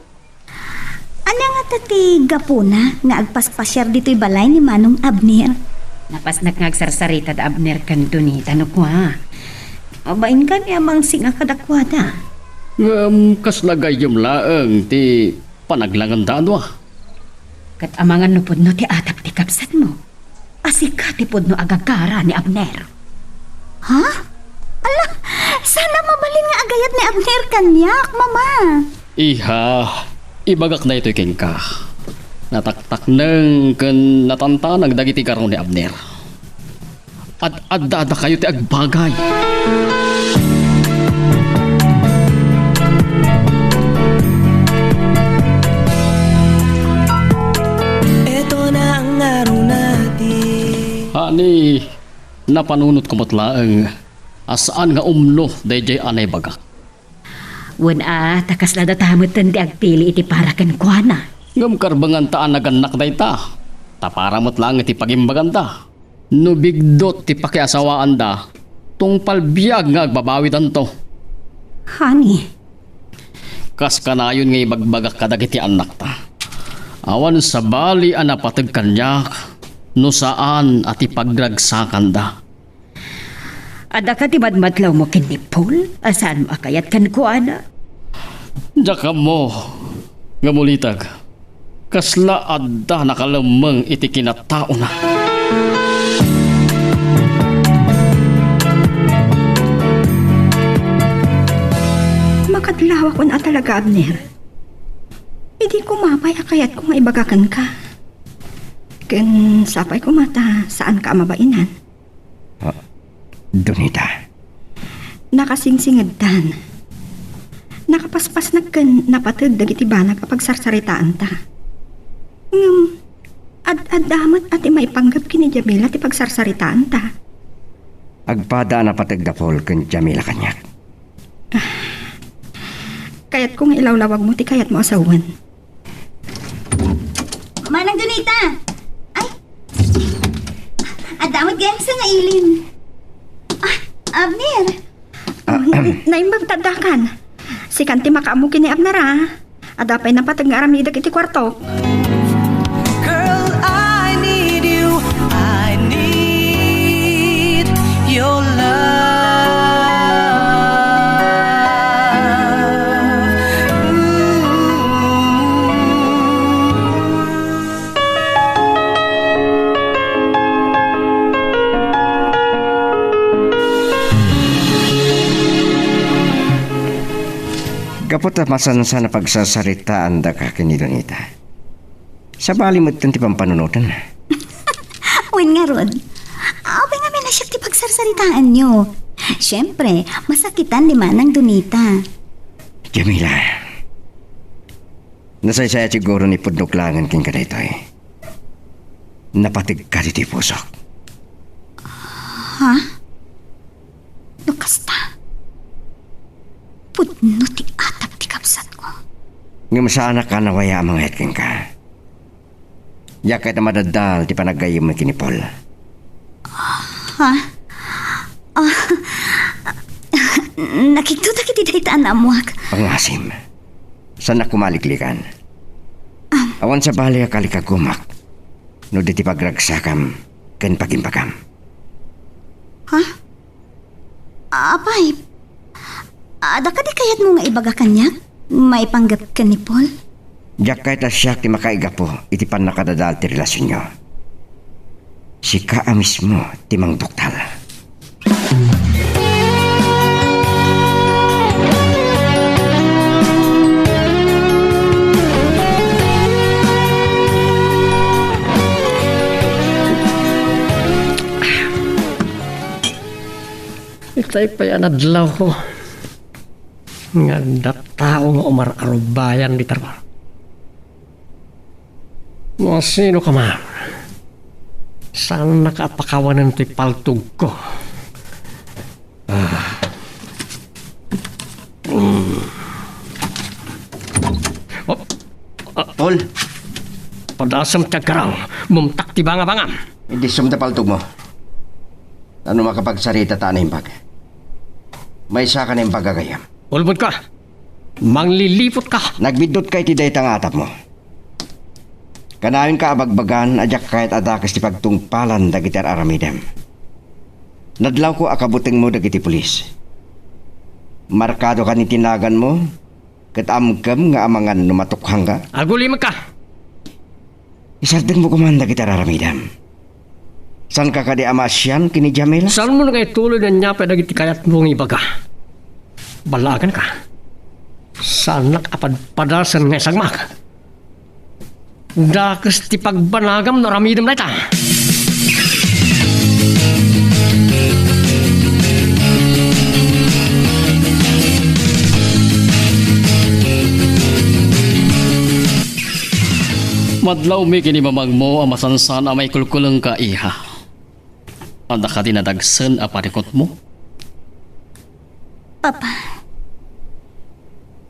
Ania ngata ti gapuna nga agpaspasiar ditoy balay ni Manong Abner? Napasnek nga agsarsarita da Abner ken Donita no kua. Bain kami a mangsinga kadakuada. Ngem kasla gayyem laeng ti panaglanganda, ano a? Ket amangan no pudno ti atap ti kabsatmo. A sika ti pudno a gagara ni Abner. Ha? Ala, saan a mabalin nga agayat ni Abner kaniak, Mama? Iha, ibagak daytoy kenka. Nataktakneng ken natantanag dagiti garo ni Abner. Ad-adda dakayo ti agbagay. Eto na ang araw natin. Ani, napanunotko met laeng a saan nga umno daydiay a naibagak. Wen a, ta kasla data metten ti agpili iti para kenkuana. Ngem karbenganta a nagannak dayta, ta para met laeng iti pagimbaganda. No bigdut ti pakiasawaanda, tungpal biag nga agbabawidanto. Honey. Kas kanayon nga ibagbagak kadagiti annakta, awan sabali a napateg kaniak no saan a ti pagragsakanda. Adda kadi madmadlawmo ken ni Paul a saanmo a kayat kenkuana? Diak ammo nga mulitag. Kasla adda nakalemmeng iti kinataona. Makadlawakon a talaga, Abner. Idi koma pay a kayatko nga ibaga kenka. Ken sapay koma ta saanka a mabainan. Ah, Donita. Nakasingsingedtan. Nakapaspasnek ken napateg dagiti banag a pagsarsaritaanta. Ngem, ad-adda met a ti maipanggep ken ni Jamila ti pagsarsaritaanta. Agpada a napateg da Paul ken Jamila kaniak. Kayatko nga ilawlawagmo ti kayatmo a sawen. Manang Donita! Ay! Adda met gayam sangailin. Ah, Abner! Naimbag ta addakan. Sikan ti makaammo ken ni Abner, a. Adda pay napateg nga aramidek iti kuartok. Girl, I need you. I need your love. Ooh. Gapu ta masansan a pagsarsaritaandaka ken ni Donita, sabali metten ti pampanunotenna. Wen ngarud, apay ngamin a siak ti pagsarsaritaanyo? Siempre, masakitan ni Manang Donita. Jamila, nasaysayat siguro ni pudnok laengen kenka daytoy. Napategka ditoy pusok. Ha? No kasta, pudno ti atap ti kabsatko. Ngem saanak a nawaya a mangayat kenka. Diak kayat a madaddal ti panaggayyemmo ken ni Paul. Ha? Ah, nakigtotak iti dayta a naammoak. Pangasim. Saannak koma a liklikan. Ah. Awan sabali a kalikagumak no di ti pagragsakam ken pagimbagam. Ha? Apay, adda kadi kayatmo nga ibaga kaniak maipanggep ken ni Paul? Diak kayat a siak ti makaigapu iti pannakadadael ti relasionyo. Sika a mismo ti mangbuktal. Itay pay a nadlawko nga adda tao nga umar-arubayan dita ruar. No sino ka man, saannaka a pakawanen ti paltogko. Ah. Mm. Oh. Ah. Paul. Padasem ti agkarang, mumtak ti bangabangam. Idissum ta paltogmo. Tano makapagsarita ta naimbag. Maysa ka naimbag a gayyem. Ulbodka! Mangliliputka! Nagbiddut ka iti dayta nga atapmo. Kanayon ka a bagbagan a diak kayat a dakes ti pagtungpalan dagiti ar-aramidem. Nadlawko a kabutengmo dagiti pulis. Markado ka ni tinaganmo, ket amkem nga amangan no matukhangka. Agulimekka! Isardengmo koman dagiti ar-aramidem. Saanka kadi a maasian ken ni Jamila? Saanmo nga ituloy nga ania pay dagiti kayatmo nga ibaga? Ballaaganka. Saanak a padpadasen nga isagmak. Dakes ti pagbanagam no aramidem dayta. Madlawmi ken ni mamangmo a masansan a maikulkulengka, iha. Adda kadi nadagsen a parikutmo? Papa,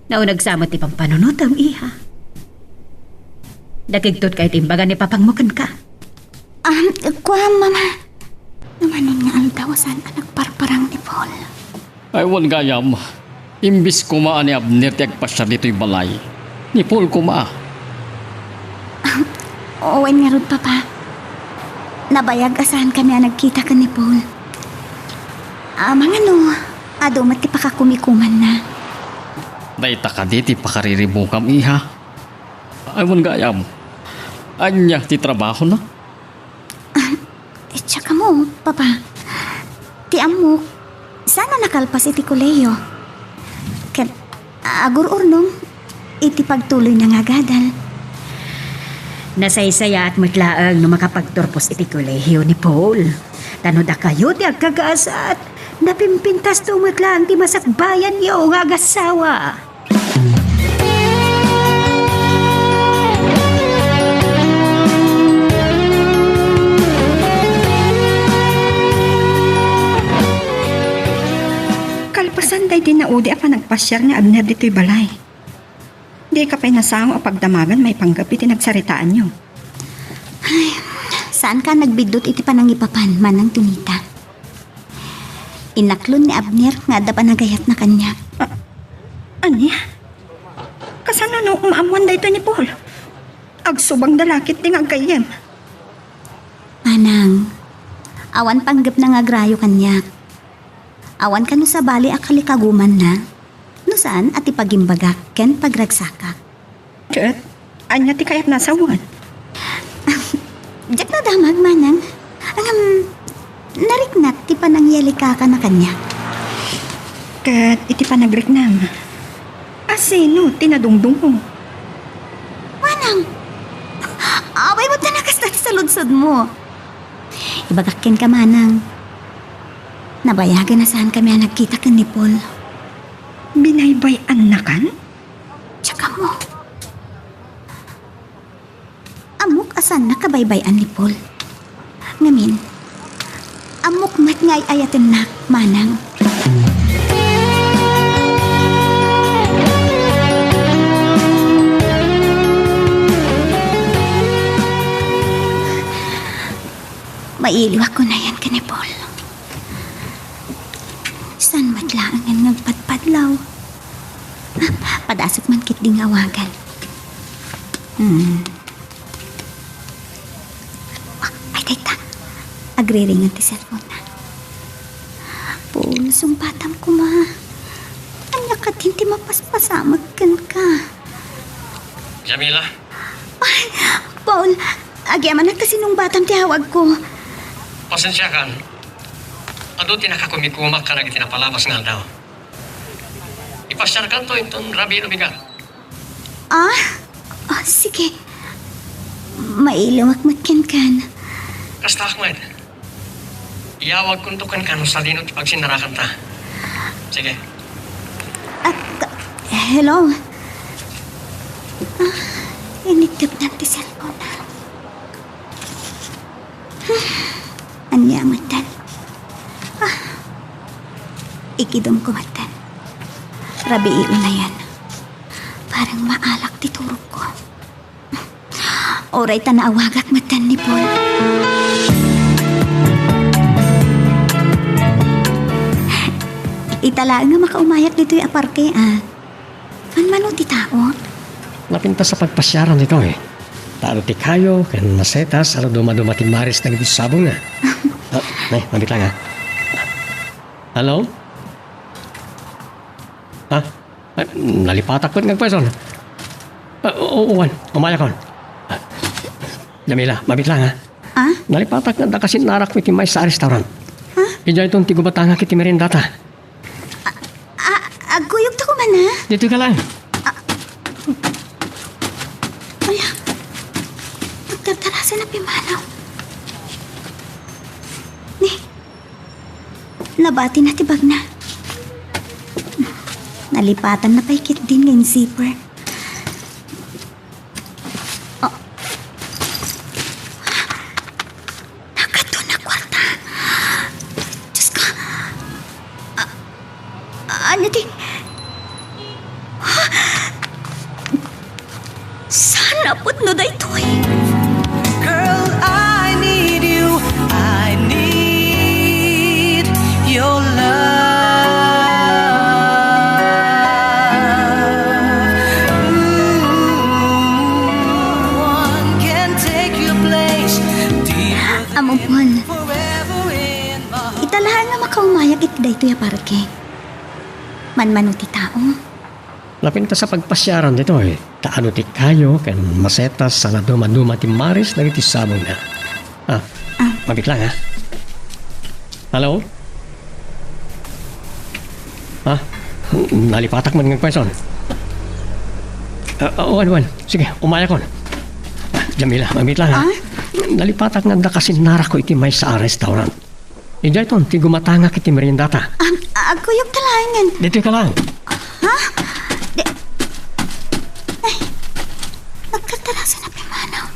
nauneg sa met ti pampanunotem, iha. Nakigtot ka iti imbaga ni papangmo kenka? Ah, kuan, Mama. Namanon nga aldaw a saan a nagparparang ni Paul. Ay, wen gayam. Imbis koma a ni Abner ti agpasiar ditoy balay, ni Paul koma. Ah, wen ngarud, Papa. Nabayag a saankami a nagkita ken ni Paul. Amangan no, adu met ti pakakumikumanna. Dayta kadi ti pakariribukam, iha? Ay, wen gayam. Ania ti trabahona? Ah, diak ammo, Papa. Ti ammok, saan a nakalpas iti kolehiyo. Ket agur-urnong iti pagtuloyna nga agadal. Nasaysayaat met laeng no makapagturpos iti kolehiyo ni Paul. Ta no dakayo ti agkagaasat, napimpintasto met laeng ti masakbayanyo nga agassawa. Kalpasan daydi naudi a panagpasiar ni Abner ditoy balay, dika pay nasango a pagdamagan maipanggep iti nagsaritaanyo. Ay, saanka a nagbiddut iti panangipapan, Manang Tunita. Inaklon ni Abner nga adda panagayatna kaniak. A-, ania? Kasano no maammoan daytoy ni Paul? Agsubangda la ketdi nga aggayyem. Manang, awan panggepna nga agrayo kaniak. Awan kano sabali a kalikagumanna, no saan a ti pagimbagak ken pagragsakak. Ket, ania ti kayatna a sawen? Diak nadamag, Manang. Ngem, nariknak ti panangyalikakana kaniak. Ket iti panagriknam, a sino ti nadungdungmo? Manang! Apay met ta nakasta ti saludsodmo? Ibagak kenka, Manang. Nabayagen a saankami a nagkita ken ni Paul. Binaybay-annakan? Diak ammo. Ammok a saanna kabaybay-an ni Paul. Ngamin, ammok met nga ay-ayatennak, Manang. Mailiwak kunayan ken ni Paul. Saan met laengen nga agpadpadlaw? Ah, padasek man ketdi nga awagan. Hmm. Ah, ay, dayta. Agriringan ti cellphone na. Paul, sungbatam koma. Ania katin ti mapaspasamak kenka? Jamila? Ay, Paul, agyamanak ta sinungbatam ti awagko. Pasensiakan. Adu ti nakakumikumak kadagiti napalabas nga aldaw. Ipasiarkanto inton rabii no bigat. Ah? Ah, sige. Mailiwak met kenkan. Kastaak met. Iyawagkonto kenka no sadino ti pagsinnarakanta. Sige. Ah, ka-, hello? Ah, inittepna ti cellphone. Ania metten? Ah, ikidumko metten. Rabii unayen. Parang maalak ti turogko. Uray ta naawagak metten ni Paul. Ita laeng nga makaumayak ditoy a parke, a. Manmano ti tao? Napintas a pagpasiaran ditoy. Ta adu ti kayo ken masetas a dumaduma ti maris dagiti sabongna. Ah, ne, mabitlang, a. Hello? Ah, ah, nalipatak met nga agpayson. Ah, oo, uwan, umayakon. Ah, Jamila, mabitlang, a. Ah? Nalipatak nga adda kasinnarakmo iti maysa a restaurant. Ah? Idiayton ti gubatangak iti merendata. Ah, ah, agkuyogta koma, a? Ditoy ka lang. Ah. Ay, pagdardarasay na pimanaw. Ni, nabatina ti bagna. Nalipatanna pay ketdin nga in-zipper. Oh. Nagkadto na kuarta. Diyos ko. Ah, ah, ania ti? Ah! Saan a pudno daytoy? Makaumayak iti daytoy a parke. Manmano ti tao. Napintas a pagpasiaran ditoy, ta adu ti kayo ken masetas a nadumaduma ti maris dagiti sabongna. Ah, Ah. Mabit lang, ha? Hello? Ha? Nalipatak man nga question. Ah, ah, wan, wan. Sige, umayakon. Ah, Jamila, mabit lang, ha? Ah? Nalipatak nga adda kasinnarakko iti maysa a restaurant. Idiay ton ti gumatangak iti meriendata. Ag-, agkuyogta laengen. Ditoy ka lang. Ha? Di-, ay, nagkatarasan a pimanaw.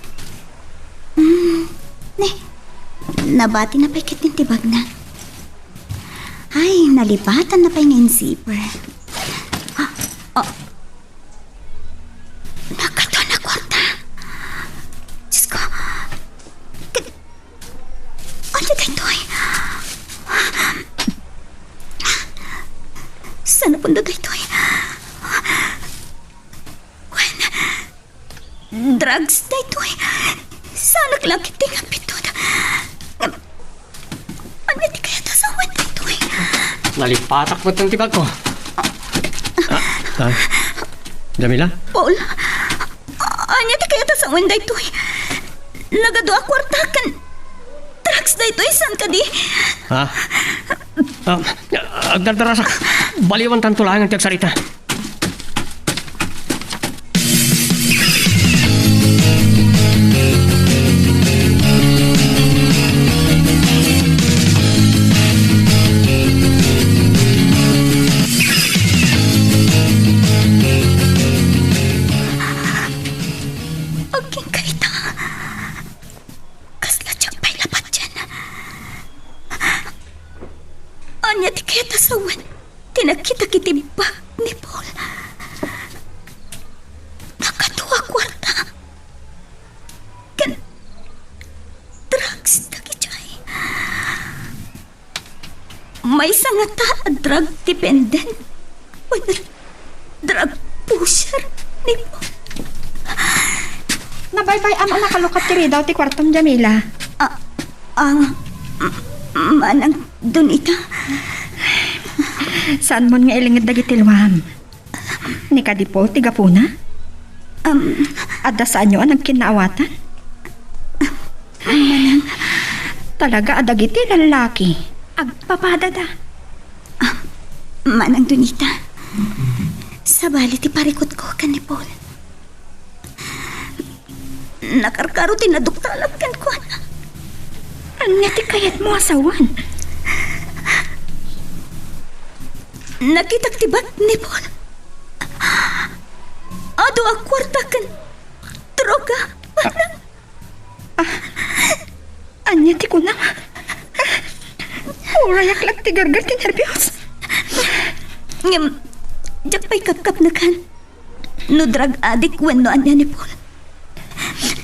Mm, ne, nabatina pay ketdin ti bagna. Ay, nalipatan na pay nga insiper. Ah, oh. Nagkadua a kuarta. Diyos ko. Ket, ania daytoy? Saan napundo daytoy? Wen, drugs daytoy. Saanak la ketdi nga abitud. Ngem, ania ti kayat a sawen daytoy? Nalipatak met ti bagko. Ah, ah. Jamila? Paul, ania ti kayat a sawen daytoy? Nagadu a kuarta ken drugs daytoy, saan kadi? Ha? Ah, agdardarasak. Baliwan tanto laeng ti agsarita. Agingga ita. Kasla diak pay la patien. Ania ti kayat a sawen ti nakitak iti bag ni Paul? Nagadu a kuarta. Ken drugs dagidiay. Maysa ngata a drug dependent wenno drug pusher ni Paul? Nabaybay-am a nakalukat ti ridaw ti kuartom, Jamila. Ah, ah, m-, Manang Donita. Saanmon nga ilinged dagiti luam. Ni kadi Paul ti gapuna? Am, Adda saanyo a nagkinnaawatan? Manang. Talaga a dagiti lallaki, agpapadada. Ah, Manang Donita, sabali ti parikutko ken ni Paul. Nakarkaro ti naduktalak kenkuana. Ania ti kayatmo a sawen? Nakitak ti bag ni Paul. Adu a kuarta ken droga. Ah, ania ti kunam? Urayak la ti gargar ti nerbios. Ngem, diak pay kapkapnekan no drug addict wenno ania ni Paul.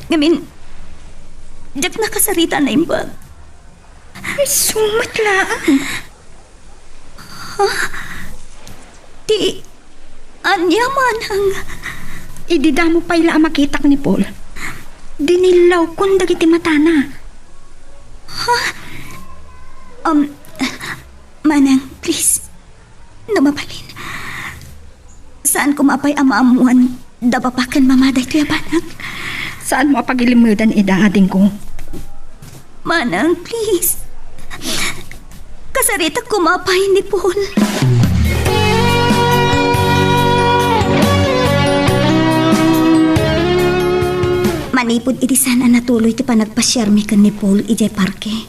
Ngamin, diak nakasarita a naimbag. Isu met laeng. Ha? Ti ania, Manang? Idi damo pay la a makitak ni Paul, dinillawkon dagiti matana. Ha? Um, Manang, please. No mabalin, saan koma pay a maammoan da papa ken mama daytoy a banag? Saanmo a pagilimmedan ida, adingko. Manang, please. Kasaritak koma pay ni Paul. Manipud iti saan a natuloy ti panagpasiarmi ken ni Paul idiay parke,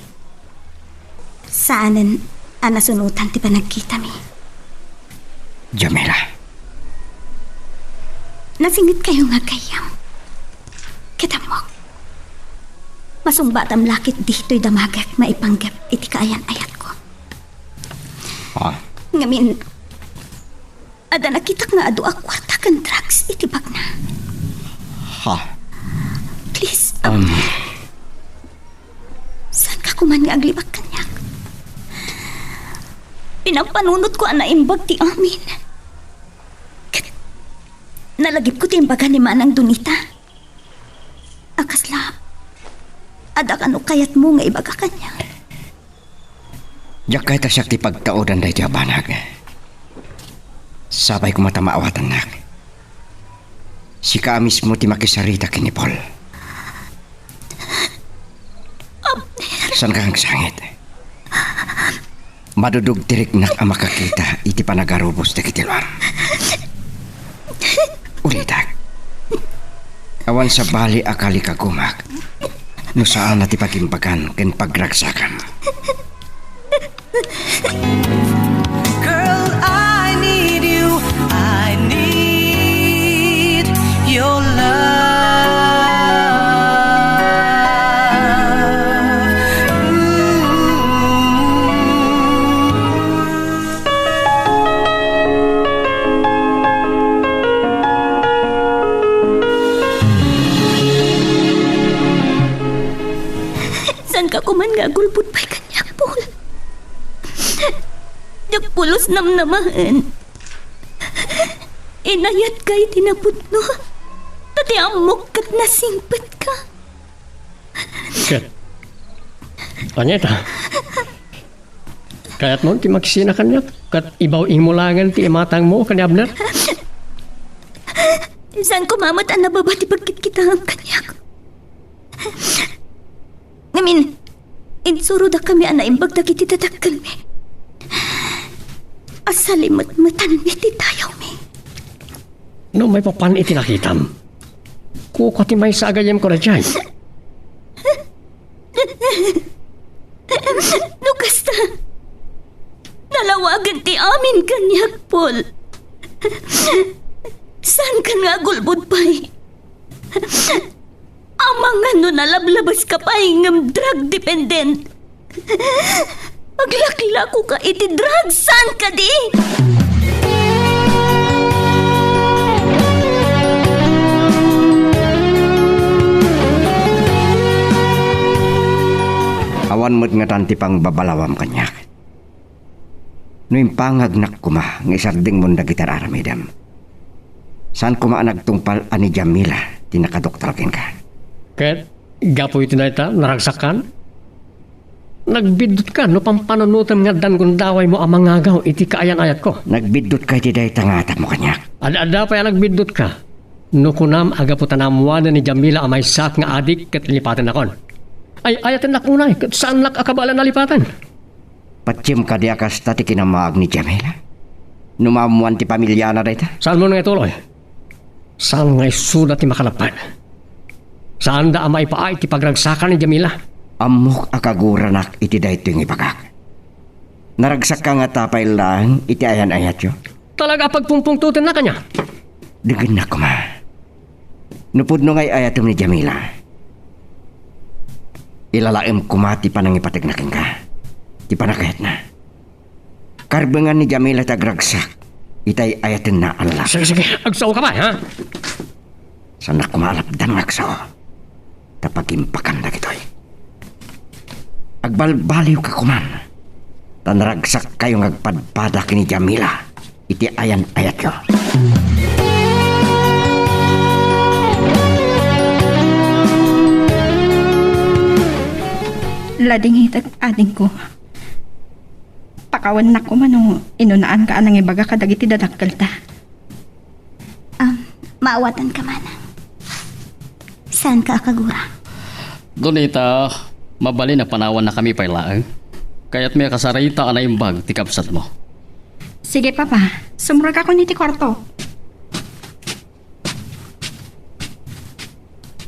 saanen a nasunotan ti panagkitami. Jamila. Nasingitkayo nga aggayyem. Ket ammok, masungbatam la ketdi toy damagek maipanggep iti kaayan-ayatko. Ah. Ngamin, adda nakitak nga adu a kuarta ken drugs iti bagna. Ha? Please, um, Um. Saanka koman nga aglibak kaniak? Pinampanunotko a naimbag ti amin. Ket nalagipko ti imbaga ni Manang Donita. A kasla, adda kano kayatmo nga ibaga kaniak? Diak kayat a siak ti pagtaudan daytoy a banag. Sapay koma ta maawatannak. Sika a mismo ti makisarita ken ni Paul. Abner. Saanka nga agsangit? Madudog ti riknak a makakita iti panagarubos dagiti luam. Ulitek. Awan sabali a kalikagumak no saan a ti pagimbagan ken pagragsakam. Girl, I need you. I need your love. Mm. Saanka koman nga agulbod pay kaniak, Paul? Diak pulos namnamaen. Inayatka iti napudno. Ta ti ammok ket nasingpetka. Ket, ania ita? Kayatmo ti makisina kaniak ket ibaw-im mo laengen ti imatangmo ken ni Abner? Saan koma met a nababa ti pagkitkitaem kaniak. Ngamin, insurodakami a naimbag dagiti dadakkelmi. A salimetmetanmi ti dayawmi. No maipapan iti nakitam, kua ti maysa a gayyemko daydiay. No kasta, nalawagen ti amin kaniak, Paul. Saanka nga agulbod pay? Amangan no nalablabeska pay ngem drug dependent. Aglaklakoka iti drug, saan kadi? Awan met ngatan ti pangbabalawam kaniak. No impangagnak koma nga isardengmon dagiti ar-aramidem, saan koma a nagtungpal a ni Jamila ti nakadoktor kenka. Ket gapu iti dayta, naragsakkan? Nagbiddutka no pampanunotem nga addan gundawaymo a mangagaw iti kaayan-ayatko. Nagbiddutka iti dayta nga atapmo kaniak. Ad-adda pay a nagbiddutka no kunam a gapu ta naammoanen ni Jamila a maysaak nga adik ket lipatennakon. Ay-ayatennak unay ket saannak a kabaelan a lipaten. Patiem kadi a kasta ti kinamaag ni Jamila? No maammoan ti pamiliana dayta? Saanmo nga ituloy? Saan nga isuda ti makalappan? Saanda a maipaay ti pagragsakan ni Jamila? Ammok a kaguranak iti daytoy nga ibagak. Naragsakka ngata pay laeng iti ayan-ayatyo? Talaga a pagpungpungtotennak kaniak? Degennak koma. No pudno nga ay-ayatem ni Jamila, ilalaem koma ti panangipategna kenka, ti pannakayatna. Karbengan ni Jamila ti agragsak iti ay-ayatenna a lalaki. Sige, sige, agsaoka pay, ha? Saannak koma a lapdan nga agsao ta pagimbagan dagitoy. Agbalbaliwka koman, ta naragsakkayo nga agpadpada ken ni Jamila iti ayan-ayatyo. Ladingitek, adingko. Pakawennak koma no inunaanka a nangibaga kadagiti dadakkelta. Am, maawatanka man. Saanka a kagura? Donita, mabalin a panawannakami pay laeng. Kayatmi a kasarita a naimbag ti kabsatmo. Sige, Papa. Sumrekakon iti kuarto.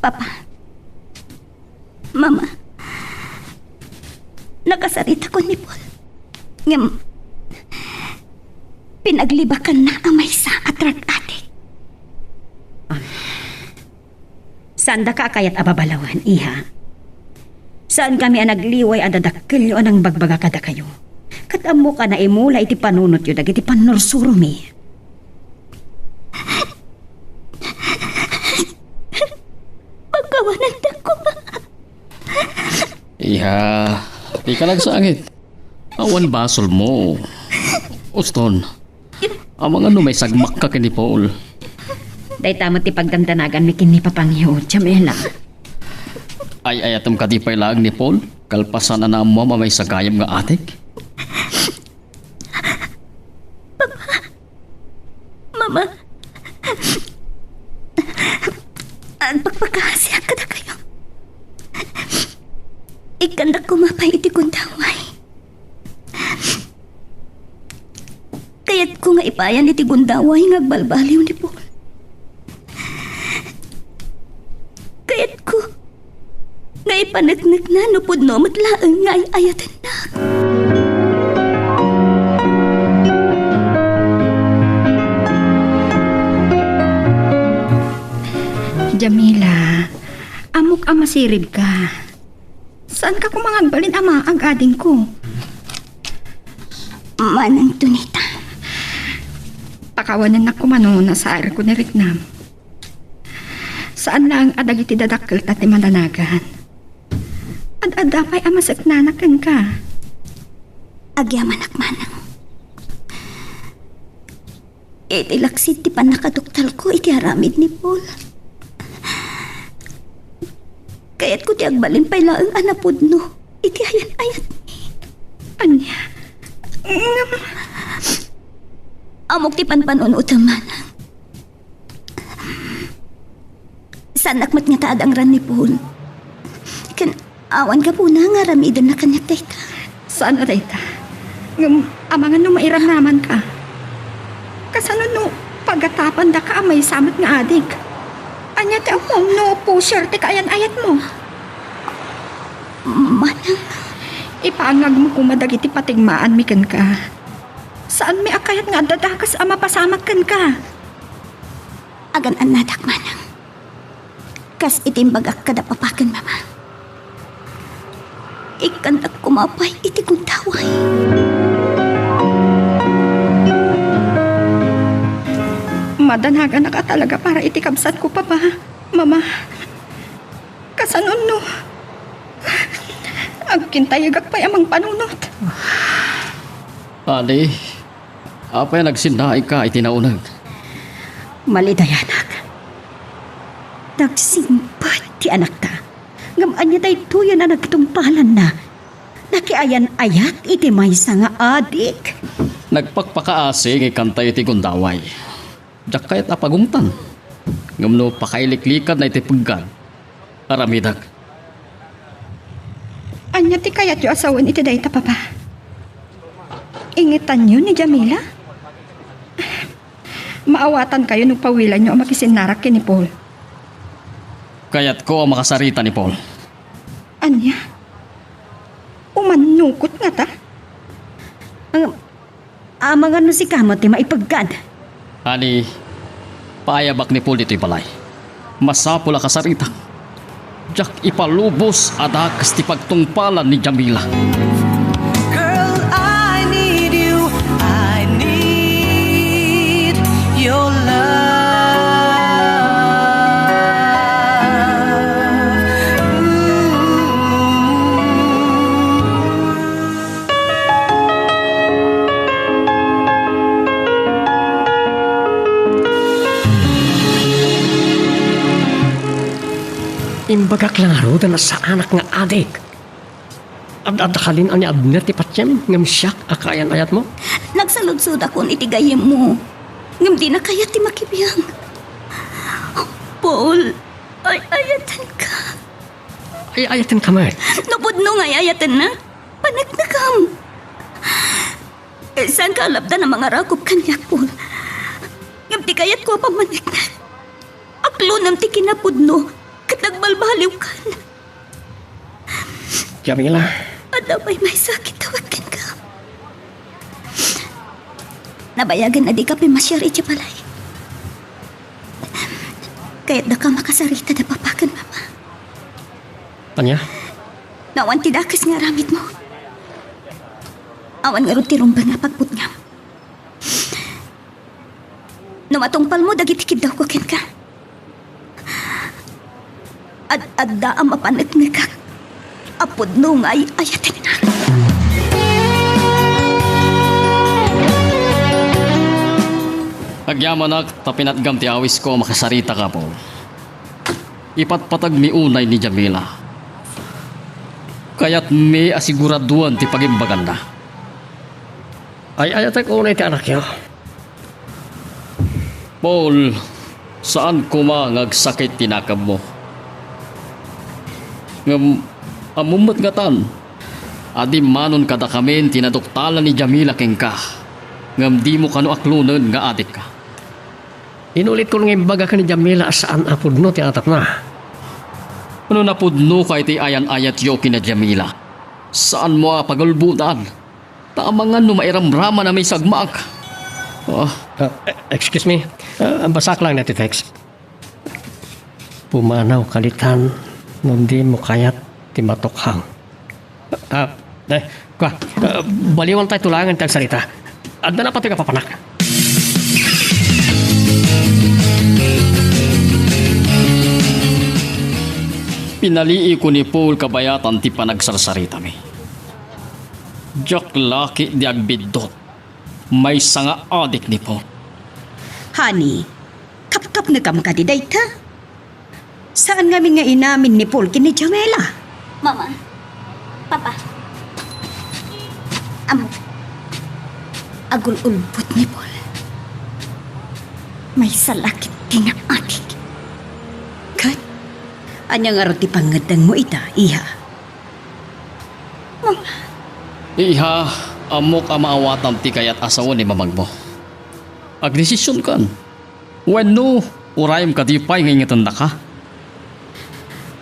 Papa, Mama, nakasaritakon ni Paul. Ngem, pinaglibakanna a maysa a drug addict. Ah. Saandaka a kayat a babalawen, iha? Saankami a nagliway a dadakkelyo a nangbagbaga kadakayo. Ket ammok a naimula iti panunotyo dagiti pannursuromi. Pagkawanandak koma. Iha, dika nagsangit. Awan basolmo. Uston, amangan no maisagmakka ken ni Paul. Dayta met ti pagdandanaganmi ken ni Papangyo, Jamila. Ay-ayatem kadi pay laeng ni Paul, kalpasan a naammoam a maysa gayam nga adik? Agpakpakaasiak kadakayo. Ikkandak koma pay iti gundaway. Kayatko nga ipayan iti gundaway nga agbalbaliw ni Paul. Kayatko nga ipaneknekna no pudno met laeng nga ay-ayatennak. Jamila, ammok a masiribka. Saanka koma nga agbalin a maag, adingko? Manang Tunita. Pakawanennak koma no nasairko ni Riknam. Saan laeng a dagiti dadakkelta ti madanagan. Ad-adda pay a maseknana kenka. Agyamanak, manang. Iti laksid ti pannakaduktalko iti aramid ni Paul, kayatko ti agbalin pay laeng a napudno iti ayan-ayatmi. Ania? Ngem, ammok ti panpanunotem, manang. Saannak met ngata ad-angran ni Paul. Ken awan gapuna nga aramidenna kaniak dayta. Saan a dayta. Ngem amangan no mairamramanka. Kasano no pagatapandaka a maysa met nga adik? Ania ti ammom no pusher ti kaayan-ayatmo? Manang. Ipaangagmo koma dagiti patigmaanmi kenka. Saanmi a kayat nga adda dakes a mapasamak kenka. Agan-annadak, manang. Kas iti imbagak kada papa ken mama. Ikkandak koma pay iti gundaway. Madanaganak a talaga para iti kabsatko, papa, mama. Kasano no agkintayegak pay a mangpanunot? Adi, apay a nagsinnaika iti nauneg? Malidayanak. Nagsingpet ti anakta. Ngem ania daytoyen a nagtungpalanna? Nakiayan-ayat iti maysa nga adik. Nagpakpakaasi nga ikkantayo iti gundaway. Diak kayat a pagungtan. Ngem no pakailiklikadna iti peggad, aramidek. Ania ti kayatyo a sawen iti dayta, papa? Ingitanyo ni Jamila? Maawatankayo no pawilanyo a makisinnarak ken ni Paul. Kayatko a makasarita ni Paul. Ania? Umannukot ngata? Ang, amangan no sika met ti maipeggad. Ani, paayabak ni Paul ditoy balay. Masapul a kasaritak. Diak ipalubos a dakes ti pagtungpalan ni Jamila. Girl, I need you. I need your love. Ooh. Imbagak la ngaruden a saanak nga adik. Ad-adda kalin a ni Abner ti patiem ngem siak a kaayan-ayatmo? Nagsaludsodakon iti gayyemmo, ngem dina kayat ti makibiang. Paul, ay-ayatenka. Ay-ayatenka met? No pudno nga ay-ayatennak, paneknekam. Eh, saanka a lapdan a mangarakop kaniak, Paul. Ngem ti kayatko a pammaneknek, aklonem ti kinapudno ket agbalbaliwkan. Jamila. Adda pay maysa a kittawek kenka. Nabayagen a dika pay masiar idiay balay. Kayatdaka makasarita da papa ken mama. Ania? No awan ti dakes nga aramidmo, awan ngarud ti rumbeng nga pagputngam. No matungpalmo dagiti kiddawko kenka, ad-adda a mapaneknekak a pudno nga ay-ayatennak. Agyamanak ta pinatgam ti awisko a makasarita, Apo. Ipatpatagmi unay ni Jamila. Kayatmi a siguraduan ti pagimbaganna. Ay-ayatek unay ti anakyo. Paul, Saan koma nga agsakit ti nakemmo. Ngem ammom met ngatan a dimmanon kadakamin ti naduktalan ni Jamila kenka, ngem dimo kano aklonen nga adikka. Inulitkon nga imbaga ken ni Jamila a saan a pudno ti atapna. No napudnoka iti ayan-ayatyo ken ni Jamila, saanmo a pagulbodan. Ta amangan no mairamraman a maisagmaak. Ah. Ah, e-, excuse me. Ah, basaek laeng daytoy text. Pumanaw ka ditan no dimo kayat ti matukhang. Ah, e, kua, ah, baliwan tayo tulangan ti agsarita. Adda na pati kapapanak. Pinaliiko ni Paul kabayatan ti panagsarsaritami. Diak la ketdi agbiddut. Maysa nga adik ni Paul. Honey, kapkapnekam kadi dayta? Saan ngamin nga inamin ni Paul ken ni Jamila? Mama, Papa, Ammo, agul-ulbod ni Paul. Maysa la ketdi nga adik. Ket, ania ngarud ti pangngeddengmo ita, iha? Iha, ammok a maawatam ti kayat a sao ni mamagmo. Agdesisionkan. Wenno, urayem kadi pay nga ingetennaka?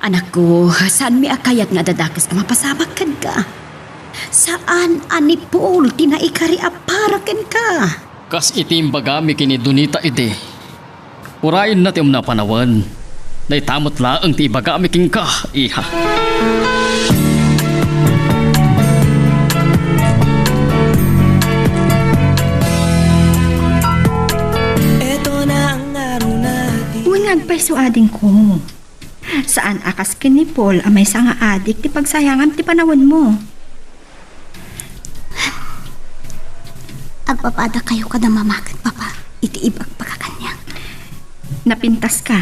Anakko, saanmi a kayat nga adda dakes a mapasamak kenka. Saan a ni Paul ti naikari a para kenka. Kas iti imbagami ken ni Donita idi, urayenna ti umno a panawen. Dayta met laeng ti ibagami kenka, iha. Wen nga agpayso, adingko. Saan a kas ken ni Paul a maysa nga adik ti pagsayangam ti panawenmo. Agpapadakayo kada mama ken papa iti ibagbaga kaniak. Napintaska,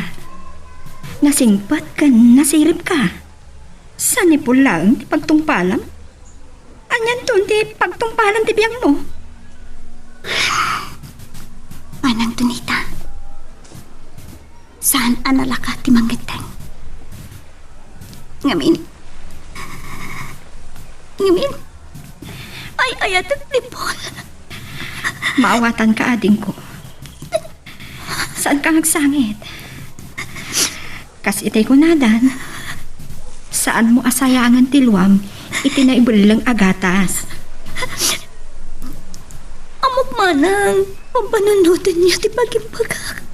nasingpet ken nasiribka. Saan ni Paul laeng ti pagtungpalam? Anianto ti pagtungpalan ti biagmo? Manang Donita. Saan a nalaka ti mangeddeng. Ngamin, ngamin, ay-ayatek ni Paul. Maawatanka, adingko. Saanka nga agsangit. Kas itay kunadan, saanmo a sayangen ti luam iti naibelleng a gatas. Ammok manang, pampanunotenyo ti pagimbagak.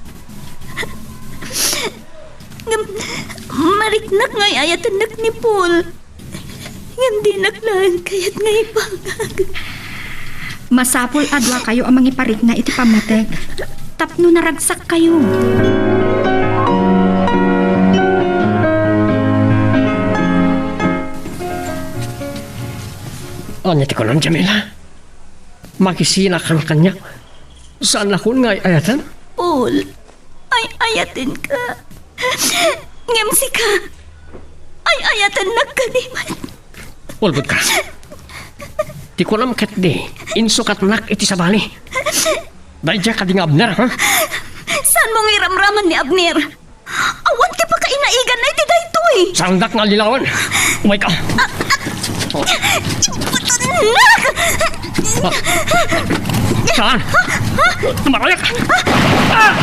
Ngem, mariknak nga ay-ayatennak ni Paul. Ngem dinak laeng kayat nga ibangag. Masapul a duakayo a mangiparikna iti pammateg tapno naragsakkayo. Ania ti kunam, Jamila? Makisinakan kaniak? Saan la kun nga ay-ayaten? Paul, ay-ayatenka. Ngem sika, ay-ayatennak kadi met. Ulbodka. Ti kunam ketdi, insukatnak iti sabali. Daydiay kadi nga Abner, ha? Saanmo nga iramraman ni Abner? Awan ti pakainaiganna iti daytoy. Saandak nga allilawen. Umayka. Ah, ah. Saan? Tumarayak! Ah!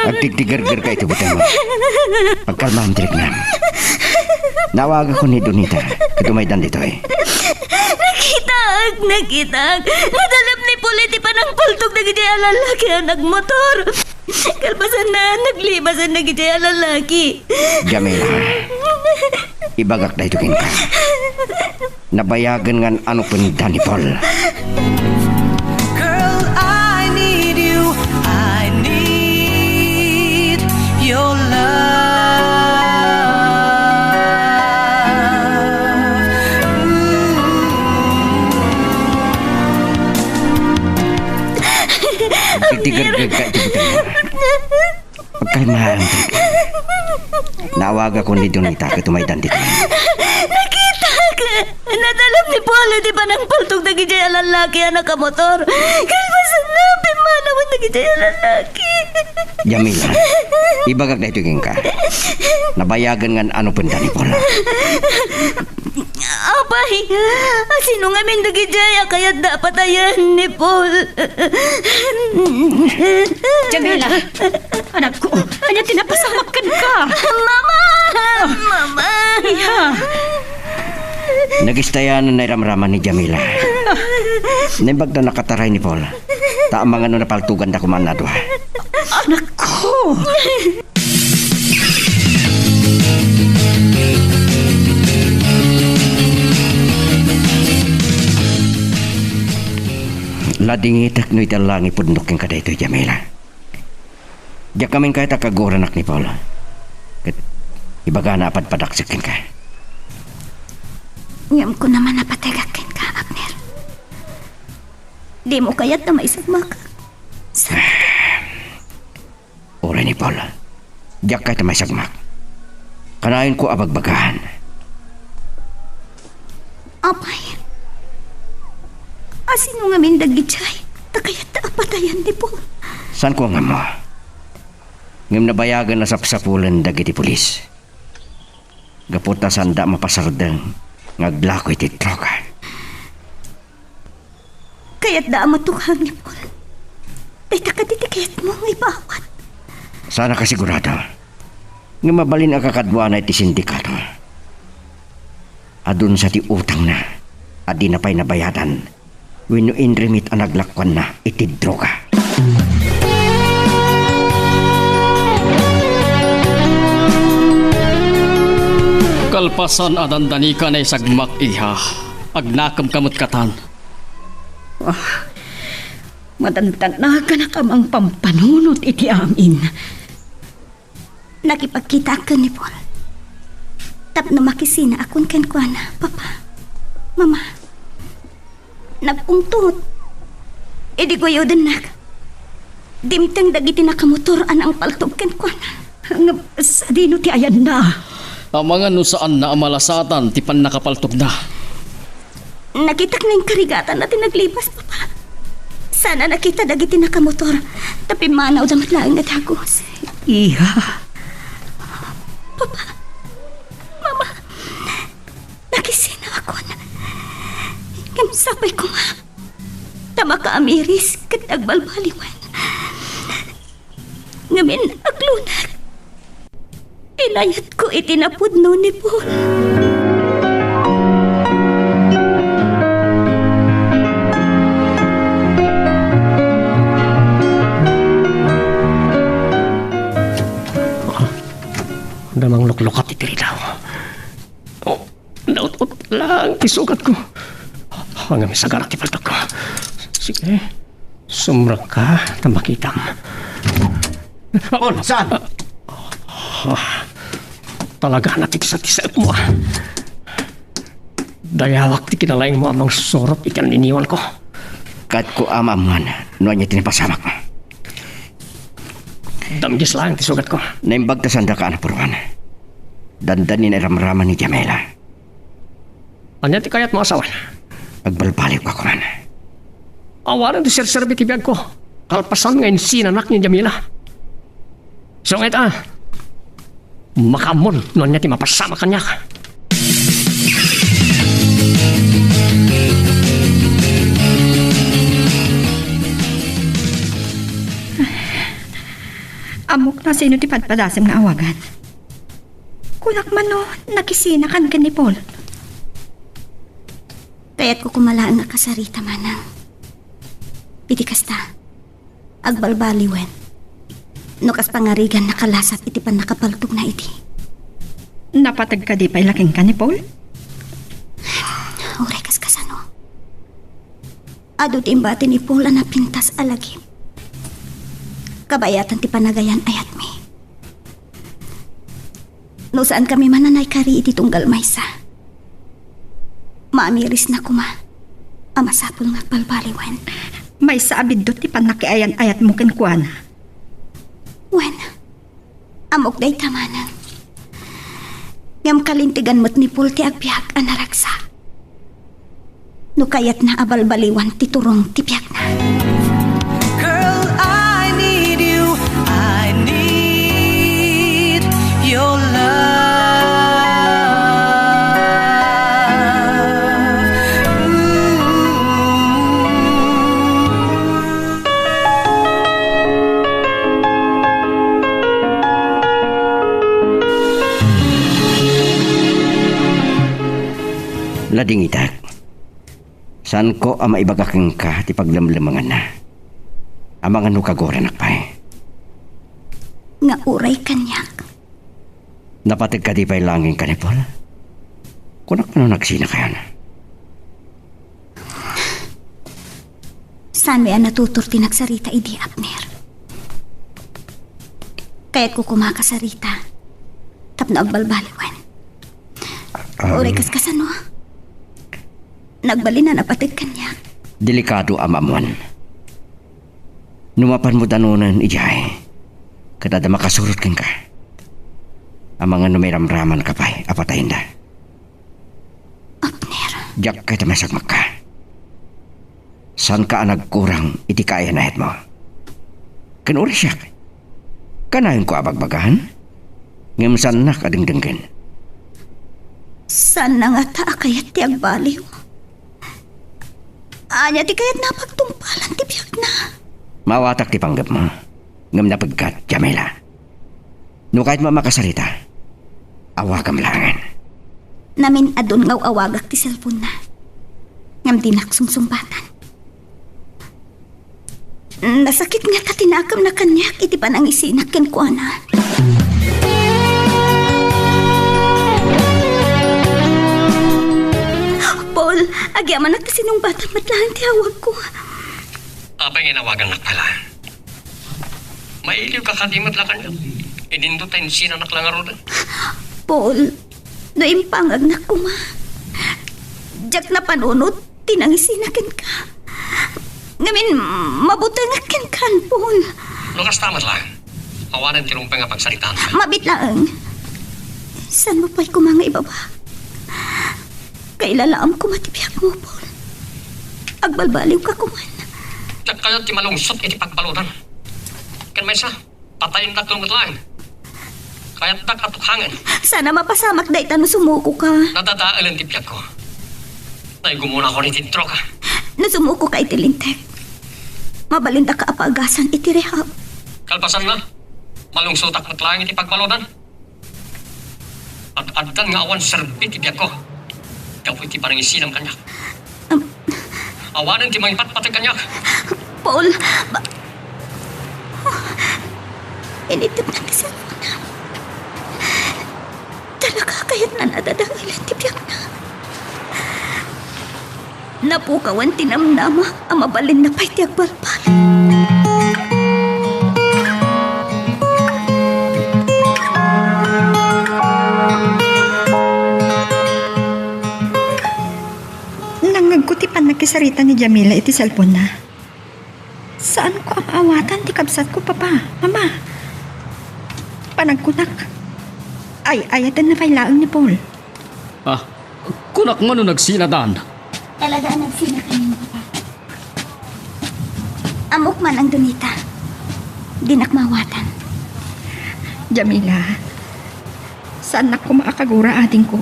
Agtigtigergerka iti butengmo. Agkalmam ti riknam. Naawagakon ni Donita ket umaydan ditoy. Nakitak! Nakitak! Nadalem ni Paul iti panangpaltog dagiti a lalaki a nagmotor. Kalpasanna, naglibasan dagiti a lalaki. Jamila, ibagak daytoy kenka. Nabayagen nga an-anupenda ni Paul. Girl, I need you. I need your love. Agtigergerka iti buteng. Agkalmaanka. Naawagakon ni Donita ket umaydan ditoy. Nakitak! Nadalem Paul, iti panangpaltog dagidiay a lallaki a nakamotor. Kalpasanna, pimmanawen dagidiay a lallaki. Jamila, ibagak daytoy kenka. Nabayagen nga an-anupenda ni Paul. Apay, sino ngamin dagidiay a kayatda a patayen ni Paul? Jamila, anakko, ania ti napasamak kenka? Mama! Mama! Iha! Nagistayanan nairamraman ni Jamila. Naimbag ta nakataray ni Paul. Ta amangan no napaltoganda koma a dua. Anakko! Ladingitek no iti langit pudno kenka daytoy, Jamila. Diak ngamin kayat a kaguranak ni Paul. Ket ibagana a padpadaksek kenka. Ngem kuna man a pategak kenka, Abner. Dimo kayat a maisagmak. Sa- Uray ni Paul, diak kayat a maisagmak. Kanayonko a bagbagaan. Apay, a sino ngamin dagidiay ta kayatda a patayen ni Paul? Saanko nga ammo. Ngem nabayagen a sapsapulen dagiti pulis. Gapu ta saanda a mapasardeng nga aglako iti droga. Kayatda a matukang ni Paul. Dayta kadi ti kayatmo nga ipaawat? Saan a kasigurado. Nga mabalin a kakaduana iti sindikato. Adunsa ti utangna a dina pay nabayadan wenno inrimit a naglakuanna iti droga. Kalpasan a dandanika naisagmak, iha, agnakemka met katan. Ah, madandanagannak a mangpampanunot iti amin. Nakipagkitaak ken ni Paul tapno makisinaakon kenkuana, Papa, Mama. Nagpungtot idi guyodennak. Dimteng dagiti nakamotor a nangpaltog kenkuana. Ngem sadino ti ayanna? Amangan no saanna a malasatan ti pannakapaltogna. Nakitak nga inkarigatanna ti naglipas, Papa. Saan a nakita dagiti nakamotor, ta pimmanawda met laeng a dagus. Iha. Papa, Mama, nakisinaakon. Ngem sapay koma ta makaamiris ket agbalbaliwen. Ngamin, aglunak. Inayatko iti napudno ni Paul. Damang luklukat iti ridaw. Oh, naut-ot lang ti sugatko. Ngem isagarak ti paltagko. Sige, sumrekka ta makitam. Paul, saan? Ah, talaga na ti kisatisaekmo, ah. Dayawak ti kinalaingmo a mangsurot iti anniniwanko. Kayatko a maammoan no ania ti napasamak. Damgis laeng ti sugatko. Naimbag ta saandaka a napuruan. Dandani nairamraman ni Jamila. Ania ti kayatmo a sawen? Agbalbaliwka koman. Awanen ti serserbi ti biagko. Kalpasan nga insinanak ni Jamila. Sungit a. Makaammon no ania ti mapasamak kaniak. Ammok no sino ti padpadasem nga awagan. Kunak man no nakisinakan ken ni Paul. Kayatko koma laeng a kasarita, manang. Iti kasta, agbalbaliwen. No kas pangarigan nakalasat iti pannakapaltogna iti. Napateg kadi pay la kenka ni Paul? Uray kas kasano. Adu ti imbati ni Paul a napintas a lagip. Kabayatan ti panagayan-ayatmi. No saankami man a naikari iti tunggal maysa, maamirisna koma a masapul nga agbalbaliwen. Maysa a biddut ti pannakiayan-ayatmo kenkuana. Wen, ammok dayta, manang. Ngem kalintegan met ni Paul ti agbiag a naragsak. no kayatna a balbaliwan ti turong ti biagna. Girl, I need you. I need your love. Ooh. Ladingitak. Saanko a maibaga kenka ti paglemlemenganna. Amangan no kaguranak pay. Nga uray kaniak. Napateg kadi pay laeng kenka ni Paul? Kunak no nagsinakayon. Saan met a natutor ti nagsarita idi, Abner? Kayatko koma a kasarita tapno agbalbaliwen. Um, Uray kaskasano, nagbalin a napateg kaniak. Delikado a maammuan. No mapanmo danonen idiay, ket adda makasurot kenka. Amangan no mairamramanka pay a patayenda. Abner. Diak kayat a maisagmakka. Saanka a nagkurang iti kaayan-ayatmo. Ken uray siak, kanayonko a bagbagaan, ngem saannak a dengdenggen. Saanna ngata a kayat ti agbaliw. Ania ti kayatna a pagtungpalan ti biagna? Maawatak ti panggepmo, ngem napegkat, Jamila. No kayatmo a makasarita, awagam laengen. Namin-adun nga aw-awagak ti cellphone-na, ngem dinak sungsungbatan. Nasakit ngata ti nakemna kaniak iti panangisinak kenkuana. Paul, agyamanak ta sinungbatam met laeng ti awagko. Apay nga inawagannak pay laeng? Mailiwka kadi met la kaniak? Idinto ta insinanak la ngaruden. Paul, no impangagnak koma, diak napanunot ti nangisina kenka. Ngamin, mabutengak kenka, Paul. No kasta met laeng, awanen ti rumbeng a pagsaritaan. Mabiit laeng. Saanmo pay koma nga ibaba? Kailalaam koma ti biagmo, Paul. Agbalbaliwka koman. Diak kayat ti malungsot iti pagbaludan. Ken maysa, patayendak met laeng. Kayatdak a tukhangen. Saan a mapasamak dayta no sumukoka. Nadadaelen ti biagko. Naigumona ko iti droga. No sumukoka iti linteg, mabalindaka a paagasan iti rehab. Kalpasanna, malungsotak met laeng iti pagbaludan. Ad-addan nga awan serbi ti biagko gapu iti panangisinam kaniak. Am- Awanen ti mangipatpateg kaniak. Paul, ba-, initepna ti cellphone-na. Talaga kayatna a dadaelen ti biagna. Napukawan ti namnama a mabalinna pay ti agbalbaliw. Nangngegko ti pannakisarita ni Jamila iti cellphone-na. Saanko a maawatan ti kabsatko, Papa, Mama. Panagkunak, ay-ayatenna pay laeng ni Paul. Ah, kunak man no nagsinadan. Talaga a nagsina kaniak, Papa. Ammok man, Donita. Dinak maawatan. Jamila, saannak koma a kagura, adingko.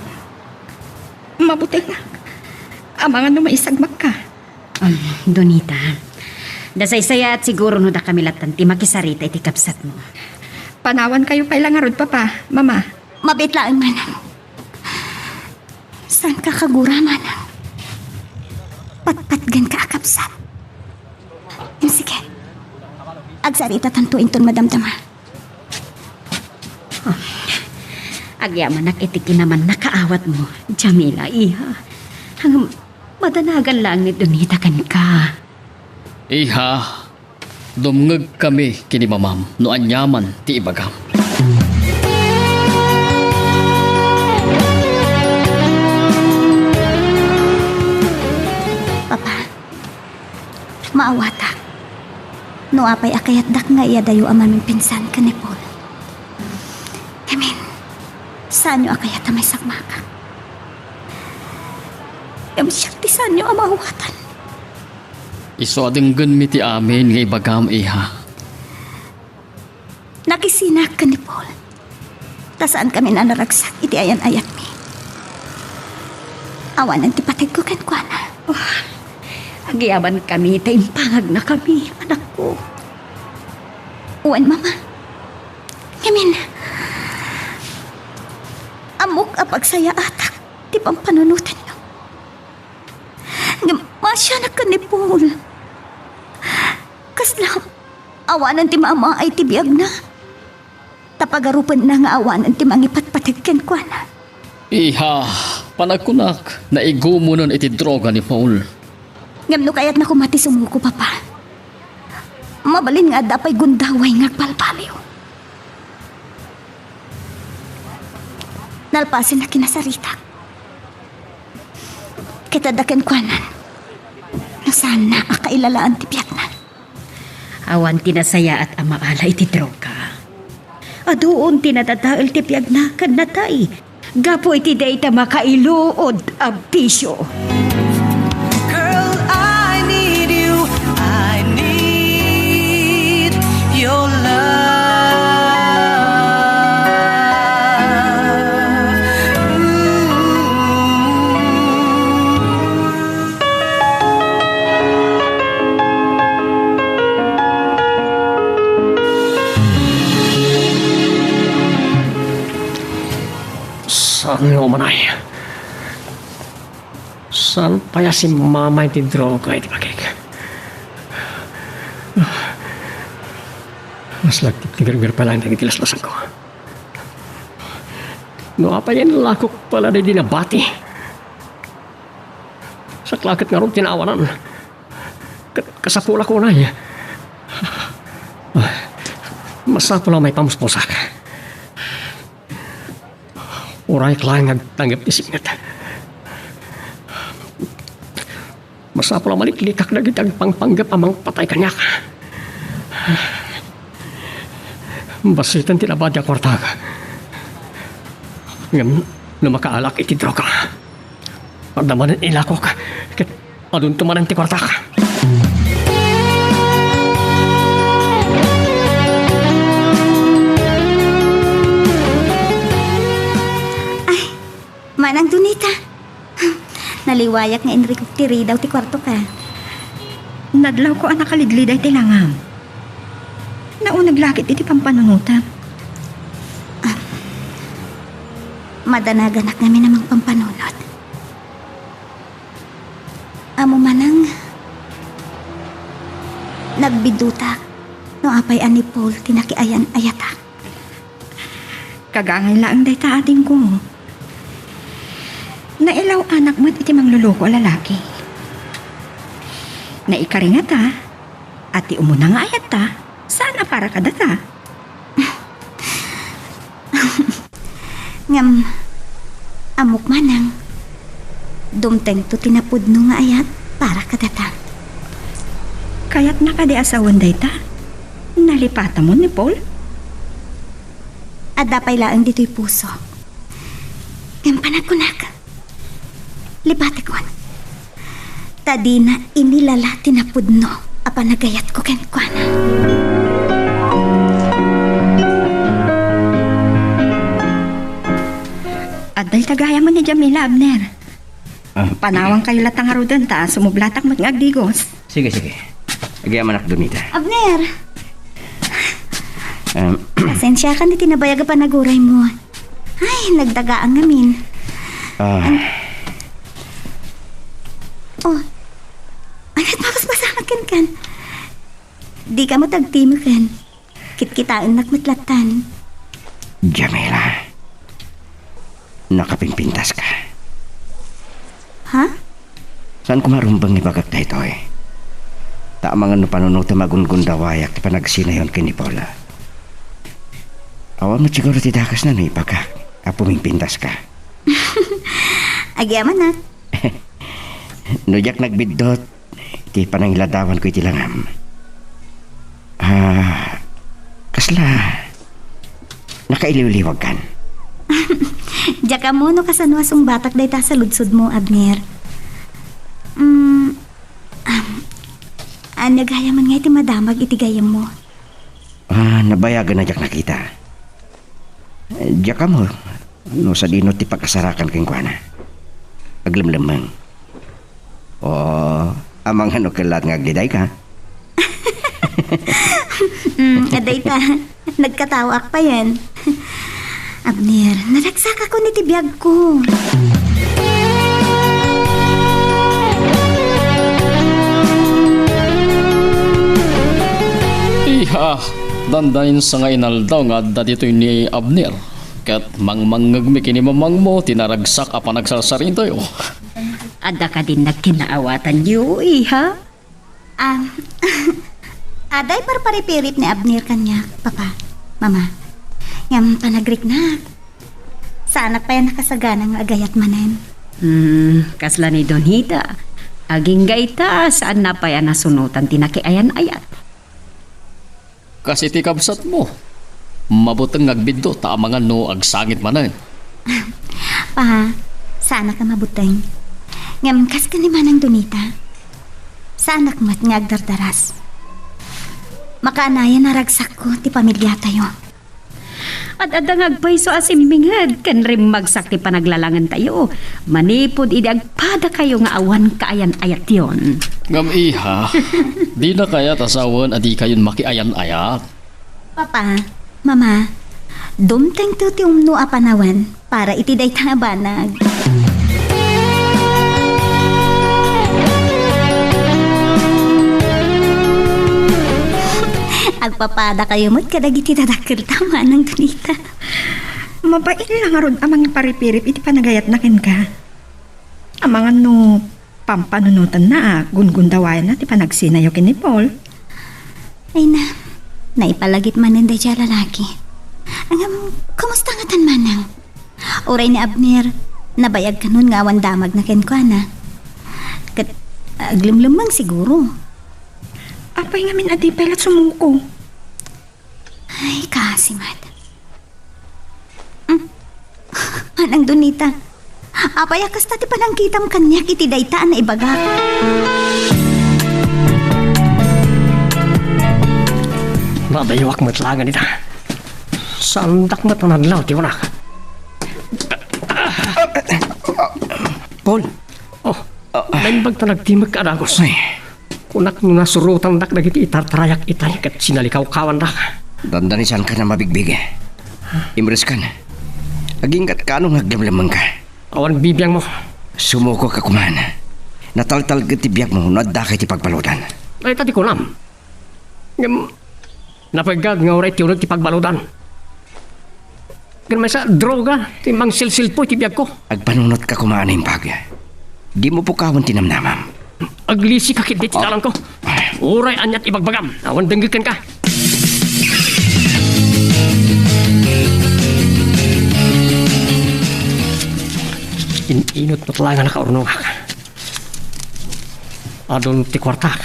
Mabutengak. Amangan no maisagmakka. Um, Donita, dasaysayaat siguro no dakami lattan ti makisarita iti kabsatmo. Panawankayo pay la ngarud, Papa, Mama. Mabiit laeng, Manang. Saanka a kagura, Manang? Patpatgenka a kabsat. Em, sige. Agsaritatanto inton madamdama. Agyamanak iti kinamannakaawatmo, Jamila, iha. Ngem madanagan laeng ni Donita kenka. Iha, dumngegkami ken ni Mamam no aniaman ti ibagam. Papa, maawatak no apay a kayatdak nga iyadayo a mamipinsan ken ni Paul. Amen. Saanyo a kayat a maisagmakak? Ngem siak ti saanyo a maawatan. Isu a denggenmi ti amin nga ibagam, iha. Nakisinak ken ni Paul. Ta saankami a naragsak iti ayan-ayatmi. Awanen ti pategko kenkuana. Oh, agyamankami ta impagnakami, anakko. Wen, Mama. Ngamin, ammok a pagsayaatak ti pampanunotenyo. Ngem masianak ken ni Paul. Kasla, awanen ti maamaay ti biagna. Ta pagarupenna nga awanen ti mangipatpateg kenkuana. Iha, panagkunak, naigumonen iti droga ni Paul. Ngem no kayatna koma ti sumuko, Papa, mabalin nga adda pay gundaway nga agbalbaliw. Nalpasen a kinasaritak. Ket adda kenkuanan no saanna a kailalaan ti biagna. Awan ti nasayaat a maala iti droga. Aduon ti nadadael ti biagna ken natay gapu iti dayta makailuod a bisio. Girl, I need you. I need your love. Ooh. Saan nga umanay? Saan pay a simmama iti droga iti bagik? Mas nagtitigerger pa lang dagiti laslasangko. No apay, inlakok pala daydi nabati. Saklaket ngarud ti naawanan. Ka-, kasapulak unay. Masapul a maipamuspusak. Urayek laeng nga agtanggep ti sipnget. Masapul a maliklikak dagiti agpangpanggep a mangpatay kaniak. Basiten ti nabati a kuartak. Ngem no makaalak iti droga, adda manen ilakok ket adunto manen ti kuartak. Ay, Manang Donita, naliwayak nga inrikok ti ridaw ti kuartoka. Nadlawko a nakaligliday ti langam. Nauneg la ket iti pampanunotam. Ah, madanaganak ngamin a mangpampanunot. Ammom manang, nagbiddutak no apay a ni Paul ti nakiayan-ayatak. Kagangay laeng dayta, adingko. Nailaw-anak met iti mangluluko a lalaki. Naikari ngata a ti umuna nga ayatta, saan a para kadata. Ngem, ammok manang, dumtengto ti napudno nga ayat para kadata. Kayatna kadi a sawen dayta? Nalipatamon ni Paul? Adda pay laeng ditoy puso. Ngem panagkunak, lipatekon. Ta dina inilala ti napudno a panagayatko kenkuana. Adda ita gayam ni Jamila, Abner. Ah, panawankayo latta ngaruden ta sumublatak met nga agdigos. Sige, sige. Agyamanak, Donita. Abner! Em, Pasensiakan iti nabayag a panaguraymo. Ay, nagdagaang ngamin. Ah. An-, oh, ania't mabasbasamak kenkan? Dika met agtimeken. Kitkitaennak met lattan. Jamila, nakapingpintaska. Ha? Saan koma rumbeng nga ibagak daytoy? Ta amangan no panunotem a gungundawayak ti panagsinayon ken ni Paula. Awan met siguro ti dakesna no ibagak a pumingpintaska. Agyamanak. No diak nagbiddut, ti panangiladawanko iti langam. Ah, kasla nakailiwliwagkan? Diak ammo no kasano a sungbatak dayta a saludsodmo, Abner. Gagayamen nga iti madamag iti gayyemmo. Ah, nabayagen a diak nakita. Diak ammo no sadino ti pakasarakan kenkuana. Aglemlemmeng. O, amangan no kellaat nga agdidayka. Mm, adda ita. Nagkataoak payen. Abner, naragsakakon iti biagko. Iha, dandanin sa nga inaldaw nga adda ditoy ni Abner. Ket mangmangngegmi ken ni mamangmo ti naragsak a panagsarsaritayo. Adda kadin nagkinaawatanyo, iha? Ah, adda parparipirip ni Abner kaniak, Papa, Mama. Ngem panagriknak. Saanak pay a nakasagana nga agayat manen. Hmm, kasla ni Donita. Agingga ita, saanna pay a nasunotan ti nakiayan-ayat. Kas iti kabsatmo, mabuteng nga agbiddut ta amangan no agsangit manen. Pa, saanak a mabuteng. Ngem kas ken ni Manang Donita, saanak met nga agdardaras. Makaanayan a ragsakko ti pamiliatayo. Ad-adda nga agpayso a simminged ken rimmagsak ti panaglalangentayo manipud idi agpadakayo nga awan kaayan-ayatyon. Ngem iha, dina kayat a sawen a dikayon makiayan-ayat. Papa, Mama, dumtengto ti umno a panawen para iti dayta a banag. Agpapadakayo met kadagiti dadakkelta, Manang Donita. Mabain la ngarud a mangiparipirip iti panagayatna kenka. Amangan no pampanunotanna a gungundawayanna ti panagsinayo ken ni Paul. Ay na, naipalagip manen daydiay a lalaki. Ngem, kumusta ngatan, Manang? Uray ni Abner, nabayag kanon nga awan damagna kenkuana. Ket, aglemlemmeng siguro. Apay ngamin a di pay la sumuko? Ay, kaasi met. Mm. Manang Donita, apay a kasta ti panangkitam kaniak iti dayta a naibagak? Nadayuak met laeng ita. Saandak met a nadlaw ti unak. Paul. Oh, naimbag ta nagtimek ka a dagus. Ay. Kunak no nasurotandak dagiti itartarayak itay ket sinalikawkawandak. Dandanisanka a mabigbig. Imreskan. Aginggatka no nga aglemlemmengka. Awan bibiangmo. Sumukoka koman. Nataltalged ti biagmo no addaka iti pagbaludan. Dayta ti kunam. Ngem, napeggag nga uray ti uneg ti pagbaludan. Ken maysa, droga ti mangsilsilpo iti biagko. Agpanunotka koma a naimbag. Dimo pukawen ti namnamam. Aglisika ketdi ti dalangko. Uray aniat ibagbagam, awan denggek kenka. In-inut met laeng a nakaurnongak. Adun ti kuartak.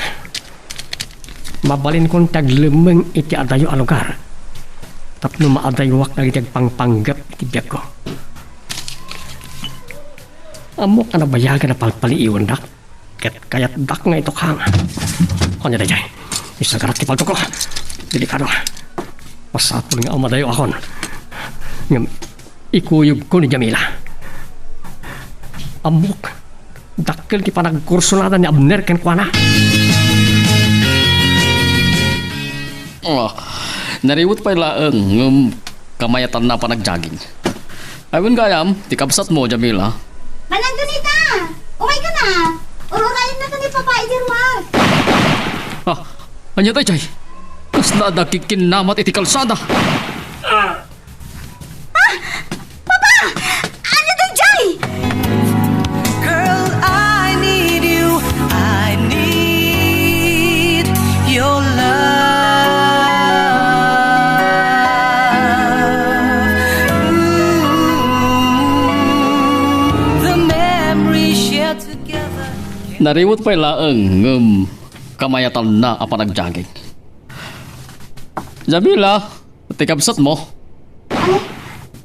Mabalinkon ti aglemmeng iti adayo a lugar tapno maadayuak dagiti agpangpanggep iti biagko. Ammok a nabayagen a palpaliiwendak ket kayatdak nga itukang. Ania daydiay? Isagarak ti paltokko. Delikado. Masapul nga umadayuakon. Ngem ikuyogko ni Jamila. Ammok, dakkel ti panagkursunada ni Abner kenkuana. Oh, nariwet pay laeng ngem kamayatanna a panagjogging. Ay, wen gayam, ti kabsatmo, Jamila. Manang Donita! Umayka na! Ur-urayennaka ni Papa idiay ruar. Ah, ania daydiay? Kasla adda agkikkinnamat iti kalsada. Ah! Papa! Ania daydiay? Girl, I need you. I need your love. Ooh, the memory shared together. Nariwet pay laeng ngem kamayatanna a panagjogging. Jamila, ti kabsatmo? Ay,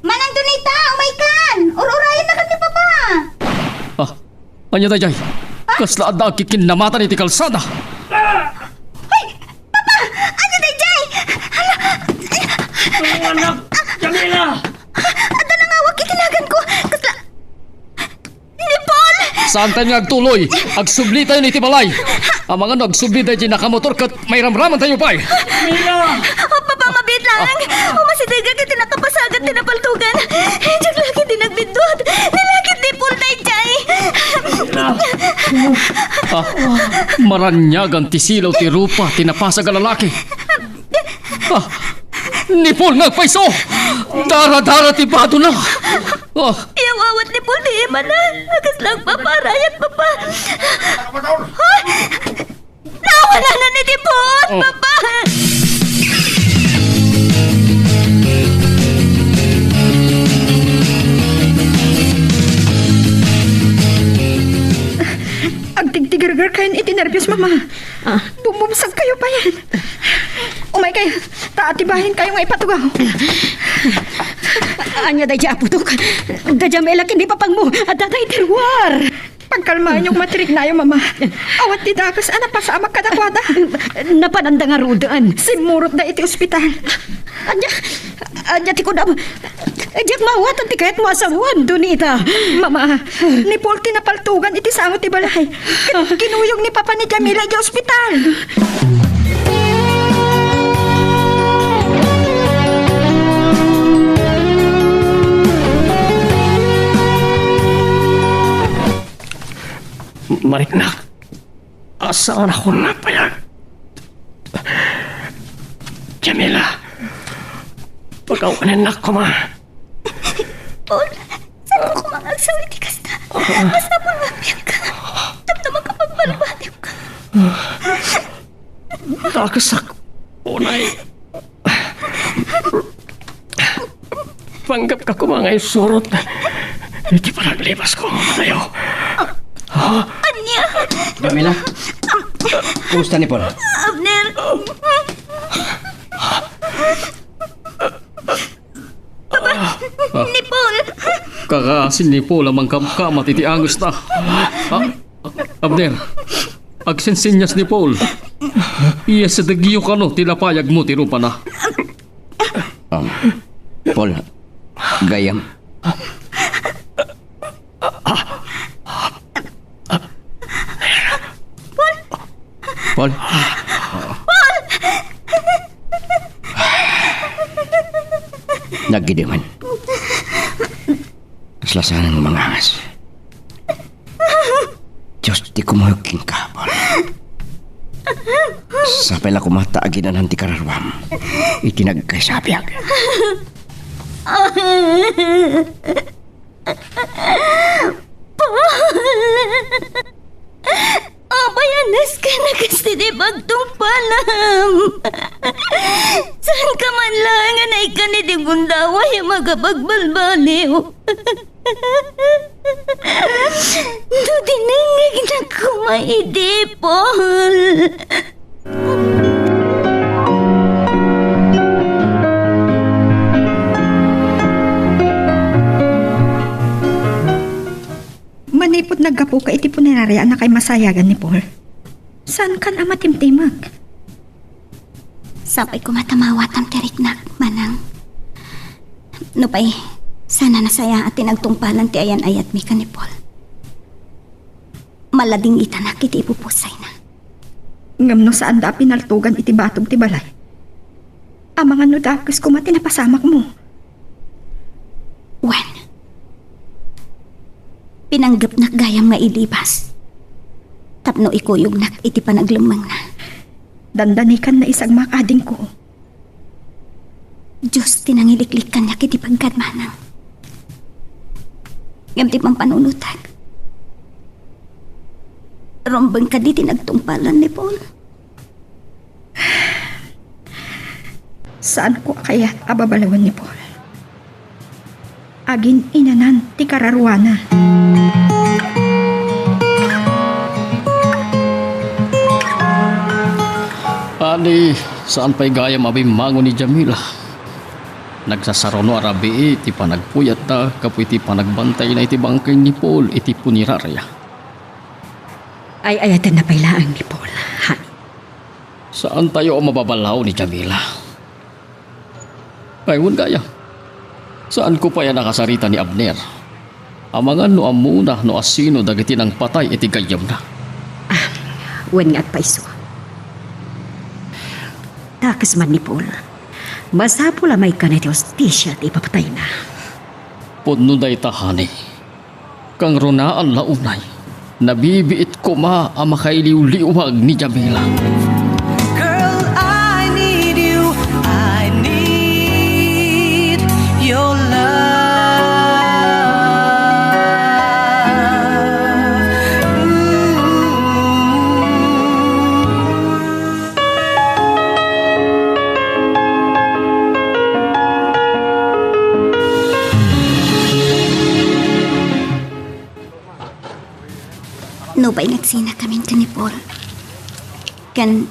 Manang Donita, umaykan! Ur-urayennakan ni Papa! Ah, ania daydiay? Kasla adda agkikkinnamatan iti kalsada. Anak, Jamila! Adda nangawag iti naganko. Kasla, Nipol! Saantayo nga agtuloy. Agsublitayon iti balay. Amangan no agsubli daydi nakamotor ket mairamramantayo pay. Jamila! O, Papa, mabiit lang. Umasidegak iti nakapasagat ti napaltugan. Diak la ketdi nagbiddut. Ni la ketdi Nipol daydiay. Ah, maraniagan ti silaw ti rupa ti napasag a lalaki. Ah, Nipol nga agpayso! Dara-dara ti badona! Ah, Yaw awat Nipol ti imana. Kasla agpaparayat, Papa. Ah! Nawalanan ni Nipol, Oh. Papa! Agtigtigergerkayon iti nerbios, Mama. Ah. Bumbumsagkayo payen. Umaykayo, ta atibayenkayo nga ipatugaw. Ania daydi, Apo Dok? Da Jamila ken ni Papangmo, adda daydi ruar. Pagkalmaenyo koma ti riknayo, Mama. Awan ti dakes a napasamak kadakuada. Napananda ngaruden. Simmurotda iti ospital. Ania, ania ti kunam? Diak maawatan ti kayatmo a sawen, Donita. Mama, Nipol ti napaltugan iti sango ti balay. Ket kinuyog ni Papa ni Jamila idiay ospital. Mariknak. Asa a nakon nga payag? Jamila, pagawanennak koma. Paul, saanko koma nga agsaw iti kasta? Masapul nga agbiagka tapno makapagbalbaliwka. Dakesak unay. Panggepka koma nga insurot iti panaglipasko, Mama. Ania? Jamila? Kumusta ni Paul? Abner? Papa, ni Paul! Kakaasin ni Paul a mangkamkamat iti angusna. Ah, Abner, agsensenyas ni Paul. Iyasidegyo kano ti napayagmo ti rupana. Um, Paul, gayyem. Paul. Naggidiman. Kasla saan nga mangangas. Dios ti kumuyog kenka, Paul. Sapay la koma ta aginanan ti kararuam iti nagkaysa a biag. Paul! Apay a nasken a kas ti pagtungpalam? Saanka man laeng a naikkan iti gundaway a makapagbalbaliw? No dinengngegnak koma idi, Paul. Manipud naggapuka iti puneraria a nakaimasayagan ni Paul, saankan a matimtimek? Sapay koma ta maawatam ti riknak, Manang. Nupay, saan a nasayaat ti nagtungpalan ti ayan-ayatmi ken ni Paul. Maladingitanak iti ipupusayna. Ngem no saanda a pinaltugan iti batog ti balay, amangan no dakes koma ti napasamakmo. Wen, pinanggepnak gayam nga ilibas tapno ikuyognak iti panaglemmengna. Dandanikan naisagmak, adingko. Dios ti nangiliklik kaniak iti pagkadmanang. Ngem ti pampanunotek, rumbeng kadi ti nagtungpalan ni Paul? Saanko a kayat a babalawen ni Paul. Agin-inanan ti kararuana. Ani, saan pay gayam a bimmangon ni Jamila? Nagsasaruno a rabii ti panagpuyatta gapu iti panagbantayna iti bangkay ni Paul iti puneraria. Ay-ayatenna pay laeng ni Paul, honey. Saantayo a mababalaw ni Jamila. Ay, wen gayam. Saanko pay a nakasarita ni Abner. Amangan no ammona no asino dagiti nangpatay iti gayyemna. Ah, wen nga agpayso. Dakes man ni Paul. Masapul a maikkan iti hustisia ti ipapatayna. Pudno dayta, honey. Kangrunaan la unay, nabibiit koma a makailiwliwag ni Jamila. Girl, I need you. I need your love. Ooh. Nupay nagsinakamin ken ni Paul, ken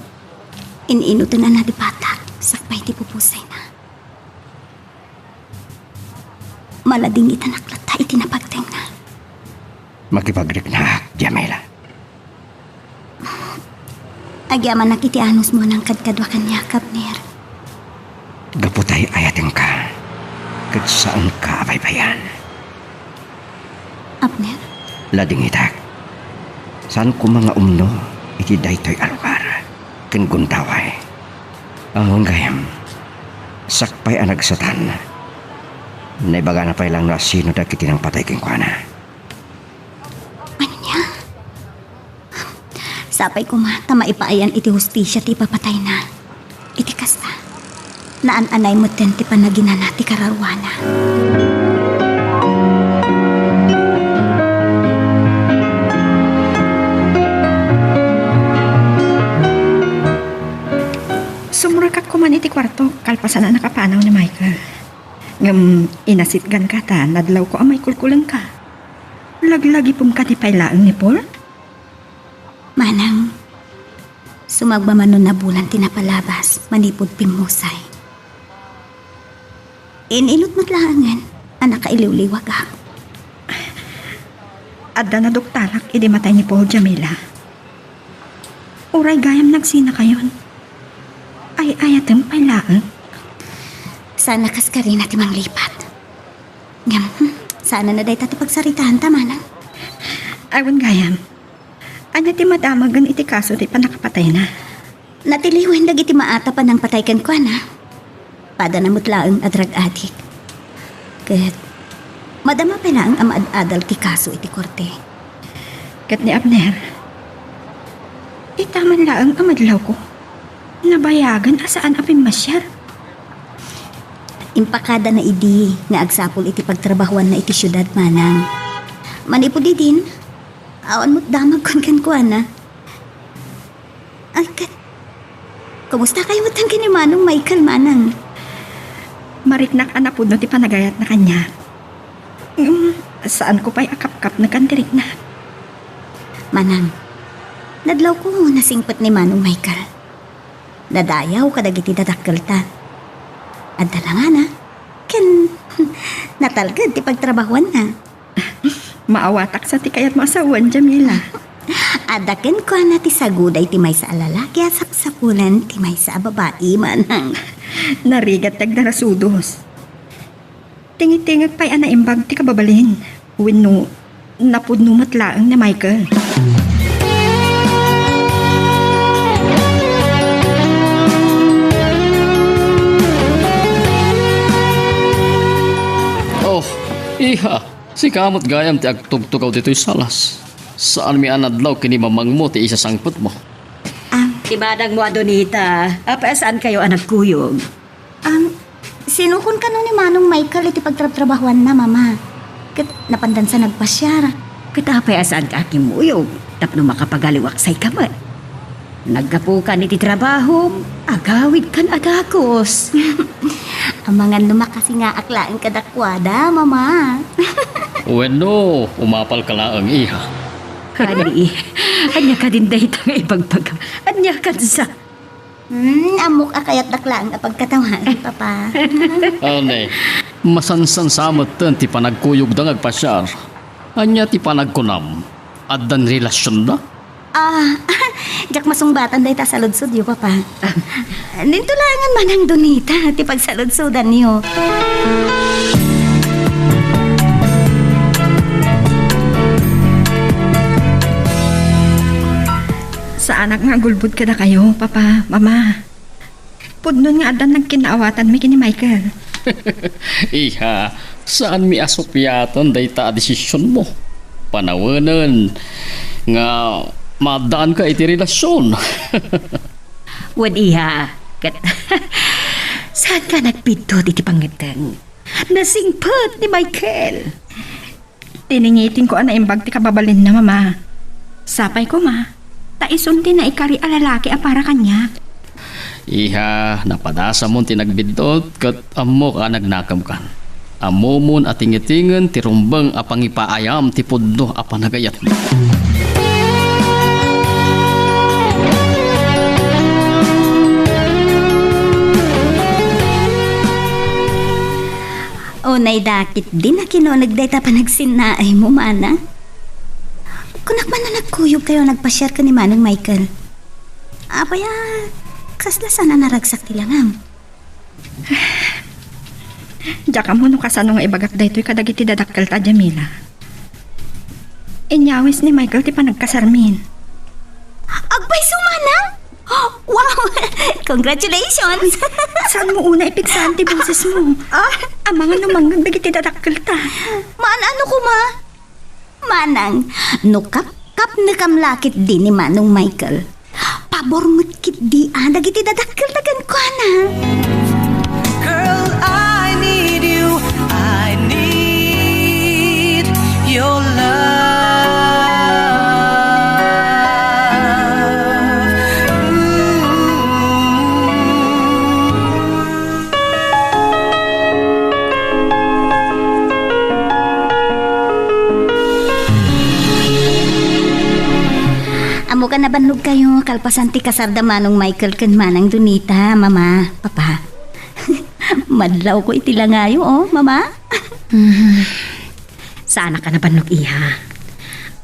in-inutenanna ti batak sakbay ti pupusayna. Maladingitanak latta iti napagtengna. Makipagriknak, Jamila. Agyamanak iti anusmo a nangkadkadua kaniak, Abner. Gapu ta ay-ayatenka, ket saanka a baybay-an. Abner? Ladingitak. Saan koma nga umno iti daytoy a lugar ken gundaway. Awan gayam, sakbay a nagsatan, naibagana pay laeng no asino dagiti nangpatay kenkuana. Ania? Sapay koma ta maipaayan iti hustisia ti ipapatayna. Iti kasta, naan-anay metten ti panaginana ti kararuana. Sumrekak koman iti kuartok kalpasan a nakapanaw ni Michael. Ngem inasitganka ta nadlawko a maikulkulengka. Laglagipem kadi pay laeng ni Paul? Manang, sumagmamano nabulan ti napalabas manipud pimmusay. In-inut met laengen a nakailiwliwagak. Adda naduktalak idi matay ni Paul, Jamila. Uray gayam nagsinakayon, ay-ayatem pay laeng. Saan a kaskarina ti manglipat. Ngem, hmm, saan a dayta ti pagsaritaanta, manang. Awan gayam. Ania ti madamagem iti kaso ti pannakapatayna? Natiliwen dagiti maatap a nangpatay kenkuana. Padana met laeng a drug addict. Ket madama pay laeng a maad-adal ti kaso iti korte. Ket ni Abner, ita man laeng a madlawko, nabayagen a saan a pimmasiar. Impakadana idi nga agsapul iti pagtrabahuanna iti siudad, manang. Manipud idin, awan met damagkon kenkuana. Ay, ket, kumusta kayo met ken ni Manong Michael, manang? Mariknak a napudno ti panagayatna kaniak. Mm, saanko pay a kapkapnekan ti rikna. Manang, nadlawko nasingpet ni Manong Michael. Nadayaw kadagiti dadakkelta. Adda langana, ken natalged ti pagtrabahuanna. Maawatak sa ti kayatmo a sawen, Jamila. Adda kenkuana ti saguda iti maysa a lalaki a sapsapulan ti maysa a babai, manang. Narigat ti agdarasudos. Tingitingek pay a naimbag ti kababalin. Wenno, napudno met laeng ni Michael. Oh, iha, sika met gayam ti agtugtugaw ditoy salas. Saanmi a nadlaw ken ni mamangmo ti isasangpetmo. Am, ti manangmo a Donita, apay a saankayo a nagkuyog? Am, sinukon kano ni Manong Michael iti pagtrabtrabahuanna, Mama. Ket napandansa nagpasiar. Ket apay a saanka a kimmuyog tapno makapagaliwaksayka met? Naggapukan iti trabahom, agawidkan a dagus. Amangan no makasingaak laeng kadakuada, Mama. Wenno, umapalka laeng, iha. Kadi, ania kadin dayta nga ibagbaga? Ania kadsa? Hmm, ammok a kayatdak laeng a pagkatawagan, Papa. Anay, masansan sa metten ti panagkuyogda nga agpasiar. Ania ti panagkunam? Addan relasionda? Ah, diak masungbatan dayta saludsodyo, Papa. Ditoy laengen, Manang Donita, ti pagsaludsodanyo. Saanak nga agulbod kadakayo, Papa, Mama. Pudno nga addan nagkinaawatanmi ken ni Michael. Iha, saanmi a supiaten dayta a desisionmo. Panawenen nga maaddaanka iti relasion. Wen, iha, ket saanka nagbiddut iti pangngeddeng. Nasingpet ni Michael. Tiningitingko a naimbag ti kababalinna, Mama. Sapay koma, ta isun ti naikari a lalaki a para kaniak. Iha, napadasamon ti nagbiddut ket ammok a nagnakemkan. Ammomon a tingitingen ti rumbeng a pangipaayam ti pudno a panagayatmo. Unay dakit, dina kinuneg dayta panagsinnaaymo, Manang. Kunak man no nagkuyogkayo a nagpasiar ken ni Manong Michael. Apay a, kasla saan a naragsak ti langam? Diak ammo no kasano nga ibagak daytoy kadagiti dadakkelta, Jamila. Inyawis ni Michael ti panagkasarmin. Agpayso, Manang? Wow! Congratulations! Saanmo unay ipigsaan ti bosesmo? Ah? Amangan no mangngeg dagiti dadakkelta. Maan-ano koma? Manang, no kapkapnekam la ketdi ni Manong Michael, pabor met ketdi a dagiti dadakkelta kenkuana. Girl, I need you. I need your love. Ooh. Ammok a nabannogkayo kalpasan ti kasarda Manong Michael ken Manang Donita, Mama, Papa. Madlawko iti langayo, oh, Mama. Hmm. Saanak a nabannog, iha.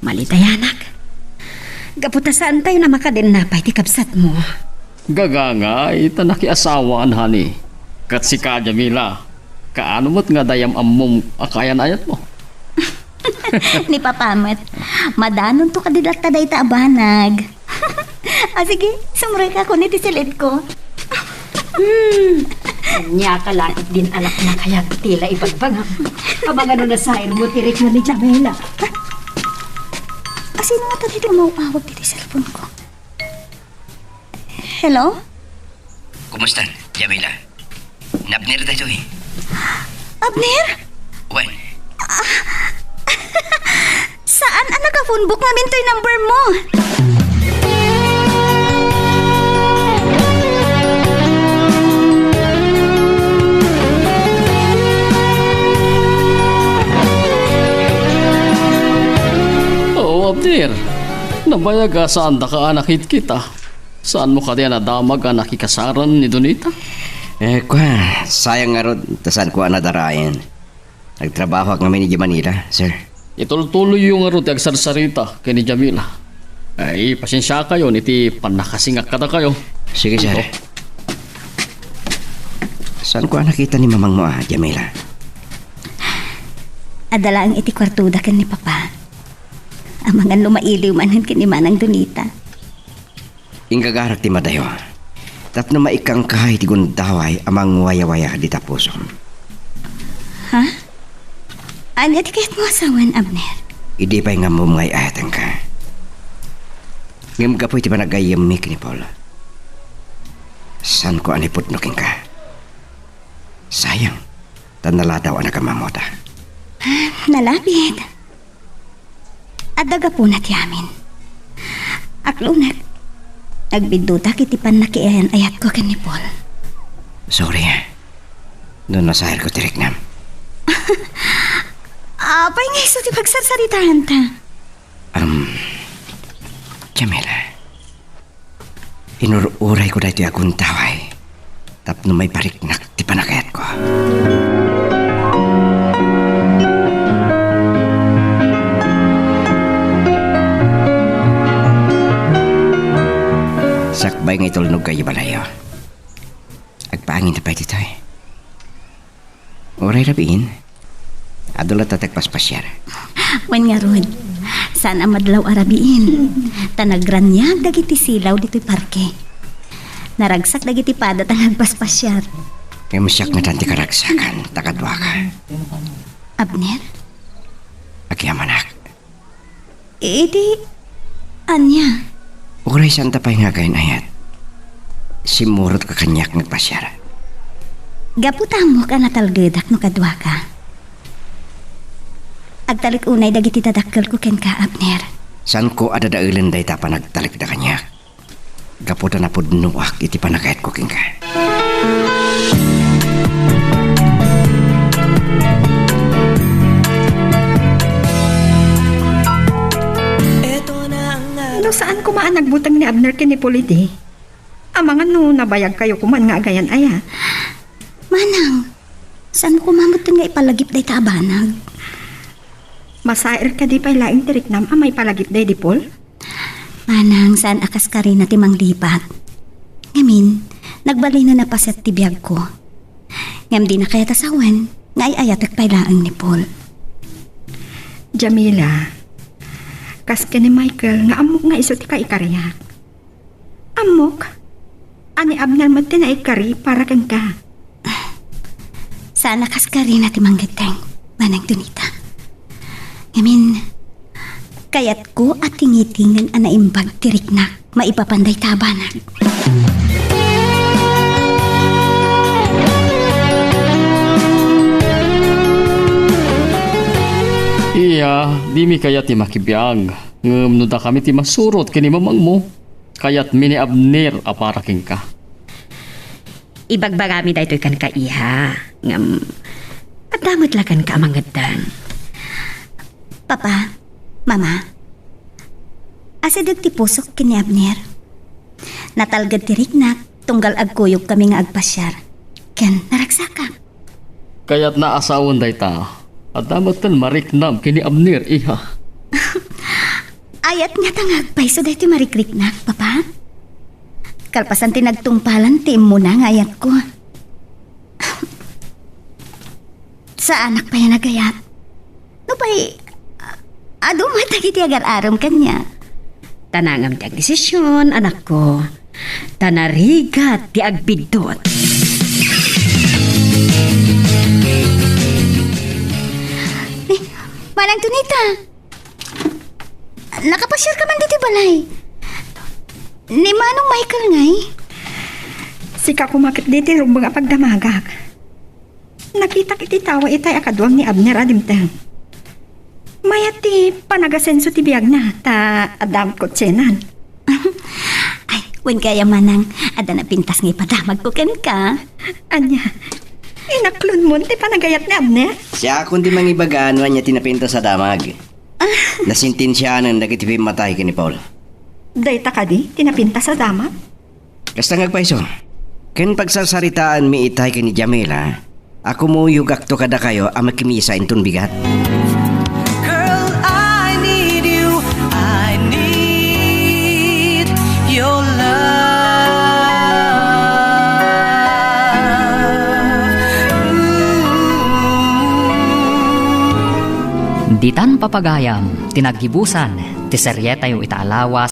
Malitayanak. Gapu ta saantayo a makadennapay ti kabsatmo. Gagangay ta nakiasawaan, honey. Ket sika, Jamila, kaano met nga dayam ammom a kaayan-ayatmo? Ni Papa met, madanonto kadi latta dayta a banag. Ah, sige, sumrekakon iti silitko. Hmm. Ania ka laeng din alak na kayat ti la ibagbagam. Amangan no nasairmo ti rikna ni Jamila. Ah, sino nga tadi umaw-awag iti cellphone ko? Hello? Kumusta, Jamila? Ni Abner daytoy. Abner? Wen. Ah, saan a naka-phone book ngamin toy number mo? Oo, Abner. Nabayag a saandaka a nakitkita. Saanmo kadi a nadamag a nakikasaran ni Donita? Eh, kua, sayang ngarud, ta saanko a nadarayen. Nagtrabahoak ngamin idiay Manila, sir. Itultuloyyo ngarud ti agsarsarita ken ni Jamila. Ay, pasiensiakayon iti pannakasingak kadakayo. Sige, sir. Ito. Saanko a nakita ni mamangmo a, Jamila? Adda laeng iti kuartoda ken ni Papa. Amangan no mailiw manen ken ni Manang Donita. Inggagarak ti madayo tapno maikkanka iti gundaway a mangwayawaya dita pusom. Ha? Ania ti kayatmo a sawen, Abner? Idi pay nga ammom nga ay-ayatenka. Ngem gapu iti panagayyemmi ken ni Paul, saanko a naipudno kenka. Sayang, ta naladaw a nagamamuta. Nalabit. Adda gapuna ti amin. Aklonek, nagbiddutak iti pannakiayan-ayatko ken ni Paul. Sorry, ah. No nasairko ti riknam. Apay nga isu ti pagsarsaritaanta? Um, Jamila. Inur-urayko daytoy a gundaway tapno maipariknak ti panagayatko. Sakbay nga itulnog kayo balay. Agpaangin ta pay ditoy. Uray rabiin, adu latta ti agpaspasiar. Wen ngarud, saan a madlaw a rabiin, ta nagraniag dagiti silaw ditoy parke. Naragsak dagiti pada ta nagpaspasiar. Kay masiak nga danti karagsakan, ta kaduaka. Abner? Agyamanak. Idi, ania? Uray saan ta pay nga agayan-ayat. Simmurot ka kaniak nga agpasiar. Gapu ta ammok a natalgedak no kaduaka. Agtalek unay dagiti dadakkelko kenka, Abner. Saanko a dadaelen dayta panagtalekda kaniak. Gapu ta napudnoak iti panagayatko kenka. No saan koma a nagbuteng ni Abner ken ni Paul idi, amangan no nabayagkayo koman nga agayan-ayat. Manang, saan koma metten nga ipalagip dayta a banag? Masair kadi pay laeng ti riknam a maipalagip daydi Paul? Manang saan a kaskarina ti manglipat. Ngamin, nagbalinen a paset ti biagko. Ngem dina kayat a sawen nga ay-ayatek pay laeng ni Paul. Jamila, kas ken ni Michael nga ammok nga isu ti kaikariak. Ammok a ni Abner met ti naikari para kenka. Saan a kaskarina ti manggeddeng, Manang Donita. Ngamin, kayatko a tingitingen a naimbag ti riknak maipapan dayta a banag. Iya, dimi kayat ti makibiag. Ngem no dakami ti masurot ken ni mamangmo, kayatmi ni Abner a para kenka. Ibagbagami daytoy kenka, iha. Ngem, adda met la kenka a mangeddeng. Papa, Mama, asideg ti pusok ken ni Abner. Natalged ti riknak tunggal agkuyogkami nga agpasiar. Ken naragsakak. Kayatna a sawen dayta. Adda metten mariknam ken ni Abner, iha. Ayat ngata nga agpayso daytoy marikriknak, Papa? Kalpasan ti nagtungpalan ti immuna nga ayatko. Saanak pay a nagayat. Nupay, a-, adu met dagiti agar-arem kaniak. Ta nangam ti agdesision, anakko. Ta narigat ti agbiddut. Eh, Manang Donita, nakapasiarka man ditoy balay. Ni Manong Michael ngay? Sika koma ket ditoy rumbeng a pagdamagak. Nakitak iti tawa itay a kaduam ni Abner a dimteng. Mayat ti panagasenso ti biagna, ta adda met kotsena. Ay, wen kaya, Manang, adda napintas nga ipadamagko kenka. Ania, inaklonmon ti panagayat ni Abner? Siakon ti mangibaga no ania ti napintas a damag. Nasentensianen dagiti pimmatay ken ni Paul. Dayta kadi ti napintas a damag? Kasta nga agpayso, ken pagsarsaritaenmi itay ken ni Jamila a kumuyogakto kadakayo a makimisa inton bigat. Girl, I need you. I need your love. Ditan papagayam ti naggibusan ti serietayo ita a lawas.